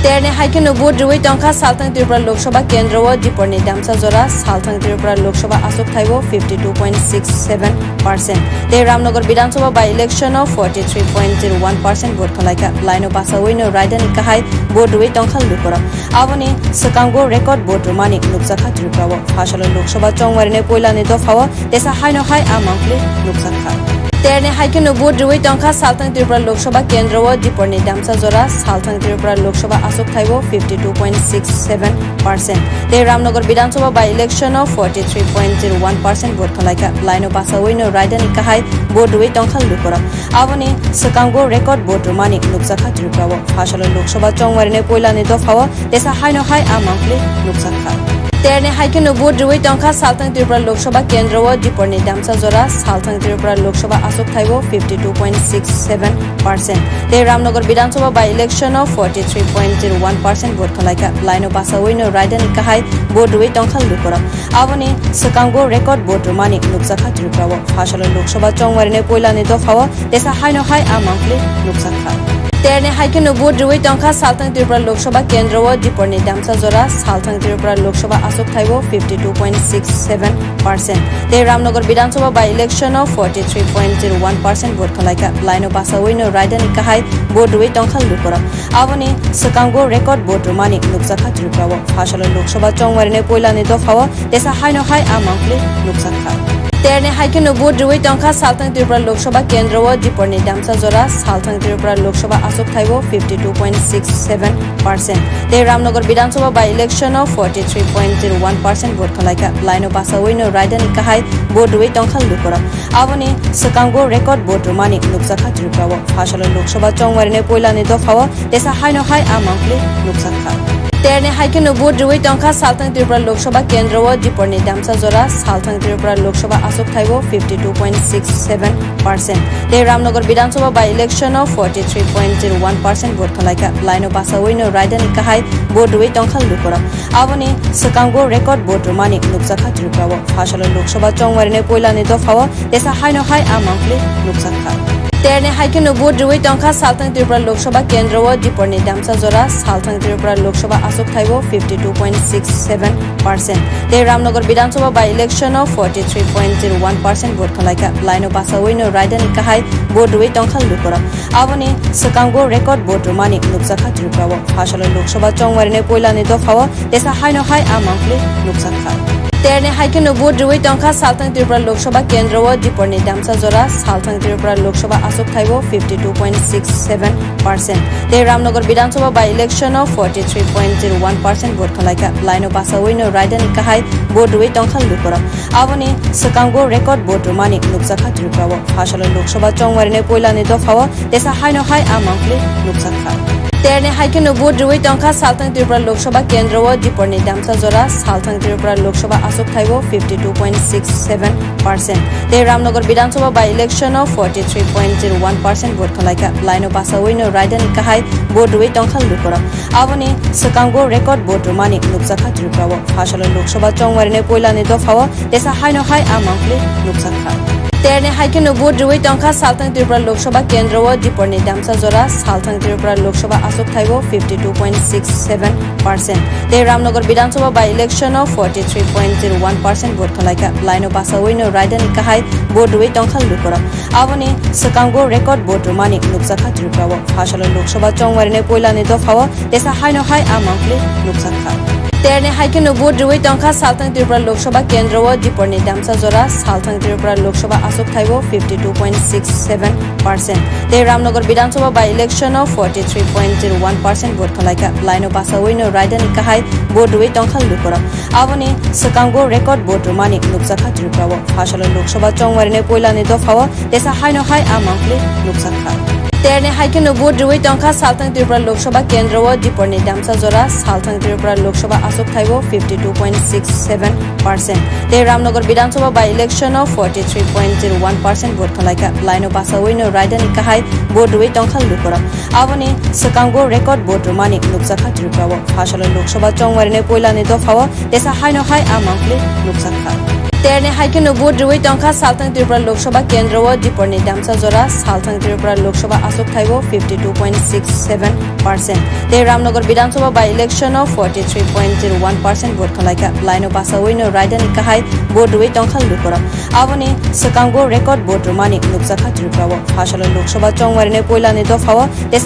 Terni hai kheno vote rwi tongkha Salthang Tripura Lok Sabha kendro o Dipor ni damsa jora Salthang Tripura Lok Sabha aswk thaibo fifty two point six seven percent. Tei Ramnagar Bidhan Sabha by election o forty three point zero one percent vote khalaikha. Laino basawi no raida ni kahai vote rwi tongkha lukurok. Aboni swkango record vote rwmani nukjakha Tripura o. Phasalo Lok Sabha chongmari ni poila ni dopha o tesa haino hai a mangpli nukjakha. Terni hai kheno vote rwi tongkha Salthang Tripura Lok Sabha kendro o Dipor ni damsa jora Salthang Tripura Lok Sabha aswk thaibo fifty two point six seven percent. Tei Ramnagar Bidhan Sabha by election o forty three point zero one percent vote khalaikha. Laino basawi no raida ni kahai vote rwi tongkha lukurok. Aboni swkango record vote rwmani nukjakha Tripura o. Phasalo Lok Sabha chongmari ni poila ni dopha o tesa haino hai a mangpli nukjakha. Terni hai kheno vote rwi tongkha Salthang Tripura Lok Sabha kendro o Dipor ni damsa jora Salthang Tripura Lok Sabha aswk thaibo fifty two point six seven percent. Tei Ramnagar Bidhan Sabha by election o forty three point zero one percent vote khalaikha. Laino basawi no raida ni kahai vote rwi tongkha lukurok. Aboni swkango record vote rwmani nukjakha Tripura o. Phasalo Lok Sabha chongmari ni poila ni dopha o tesa haino hai a mangpli nukjakha. Terni hai kheno vote rwi tongkha Salthang Tripura Lok Sabha kendro o Dipor ni damsa jora Salthang Tripura Lok Sabha aswk thaibo fifty two point six seven percent. Tei Ramnagar Bidhan Sabha by election o forty three point zero one percent vote khalaikha. Laino basawi no raida ni kahai vote rwi tongkha lukurok. Aboni swkango record vote rwmani nukjakha Tripura o. Phasalo Lok Sabha chongmari ni poila ni dopha o tesa haino hai a mangpli nukjakha. Terni hai kheno vote rwi tongkha Salthang Tripura Lok Sabha kendro o Dipor ni damsa jora Salthang Tripura Lok Sabha aswk thaibo fifty two point six seven percent. Tei Ramnagar Bidhan Sabha by election o forty three point zero one percent vote khalaikha. Laino basawi no raida ni kahai vote rwi tongkha lukurok. Aboni swkango record vote rwmani nukjakha Tripura o. Phasalo Lok Sabha chongmari ni poila ni dopha o tesa haino hai a mangpli nukjakha. Terni hai kheno vote rwi tongkha Salthang Tripura Lok Sabha kendro o Dipor ni damsa jora Salthang Tripura Lok Sabha aswk thaibo fifty two point six seven percent. Tei Ramnagar Bidhan Sabha by election o forty three point zero one percent vote khalaikha. Laino basawi no raida ni kahai vote rwi tongkha lukurok. Aboni swkango record vote rwmani nukjakha Tripura o. Phasalo Lok Sabha chongmari ni poila ni dopha o tesa haino hai a mangpli nukjakha. Terni hai kheno vote rwi tongkha Salthang Tripura Lok Sabha kendro o Dipor ni damsa jora Salthang Tripura Lok Sabha aswk thaibo fifty two point six seven percent. Tei Ramnagar Bidhan Sabha by election o forty three point zero one percent vote khalaikha. Laino basawi no raida ni kahai vote rwi tongkha lukurok. Aboni swkango record vote rwmani nukjakha Tripura o. Phasalo Lok Sabha chongmari ni poila ni dopha o tesa haino hai a mangpli nukjakha. Terni hai kheno vote rwi tongkha Salthang Tripura Lok Sabha kendro o Dipor ni damsa jora Salthang Tripura Lok Sabha aswk thaibo fifty two point six seven percent. Tei Ramnagar Bidhan Sabha by election o forty three point zero one percent vote khalaikha. Laino basawi no raida ni kahai vote rwi tongkha lukurok. Aboni swkango record vote rwmani nukjakha Tripura o. Phasalo Lok Sabha chongmari ni poila ni dopha o tesa haino hai a mangpli nukjakha. Terni hai kheno vote rwi tongkha Salthang Tripura Lok Sabha kendro o Dipor ni damsa jora Salthang Tripura Lok Sabha aswk thaibo fifty two point six seven percent. Tei Ramnagar Bidhan Sabha by election o forty three point zero one percent vote khalaikha. Laino basawi no raida ni kahai vote rwi tongkha lukurok. Aboni swkango record vote rwmani nukjakha Tripura o. Phasalo Lok Sabha chongmari ni poila ni dopha o tesa haino hai a mangpli nukjakha. Terni hai kheno vote rwi tongkha Salthang Tripura Lok Sabha kendro o Dipor ni damsa jora Salthang Tripura Lok Sabha aswk thaibo fifty two point six seven percent. Tei Ramnagar Bidhan Sabha by election o forty three point zero one percent vote khalaikha. Laino basawi no raida ni kahai vote rwi tongkha lukurok. Aboni swkango record vote rwmani nukjakha Tripura o. Phasalo Lok Sabha chongmari ni poila ni dopha o tesa haino hai a mangpli nukjakha. Terni hai kheno vote rwi tongkha Salthang Tripura Lok Sabha kendro o Dipor ni damsa jora Salthang Tripura Lok Sabha aswk thaibo fifty two point six seven percent. Tei Ramnagar Bidhan Sabha by election o forty three point zero one percent vote khalaikha. Laino basawi no raida ni kahai vote rwi tongkha lukurok. Aboni swkango record vote rwmani nukjakha Tripura o. Phasalo Lok Sabha chongmari ni poila ni dopha o tesa haino hai a mangpli nukjakha. Terni hai kheno vote rwi tongkha Salthang Tripura Lok Sabha kendro o Dipor ni damsa jora Salthang Tripura Lok Sabha aswk thaibo fifty two point six seven percent. Tei Ramnagar Bidhan Sabha by election o forty three point zero one percent vote khalaikha. Laino basawi no raida ni kahai vote rwi tongkha lukurok. Aboni swkango record vote rwmani nukjakha Tripura o. Phasalo Lok Sabha chongmari ni puila ni dopha o tesa haino hai a mangpli nukjakha. Terni hai kheno vote rwi tongkha Salthang Tripura Lok Sabha kendro o Dipor ni damsa jora Salthang Tripura Lok Sabha aswk thaibo fifty two point six seven percent. Tei Ramnagar Bidhan Sabha by election o forty three point zero one percent vote khalaikha. Laino basawi no raida ni kahai vote rwi tongkha lukurok. Aboni swkango record vote rwmani nukjakha Tripura o. Phasalo Lok Sabha chongmari ni puila ni dopha o tesa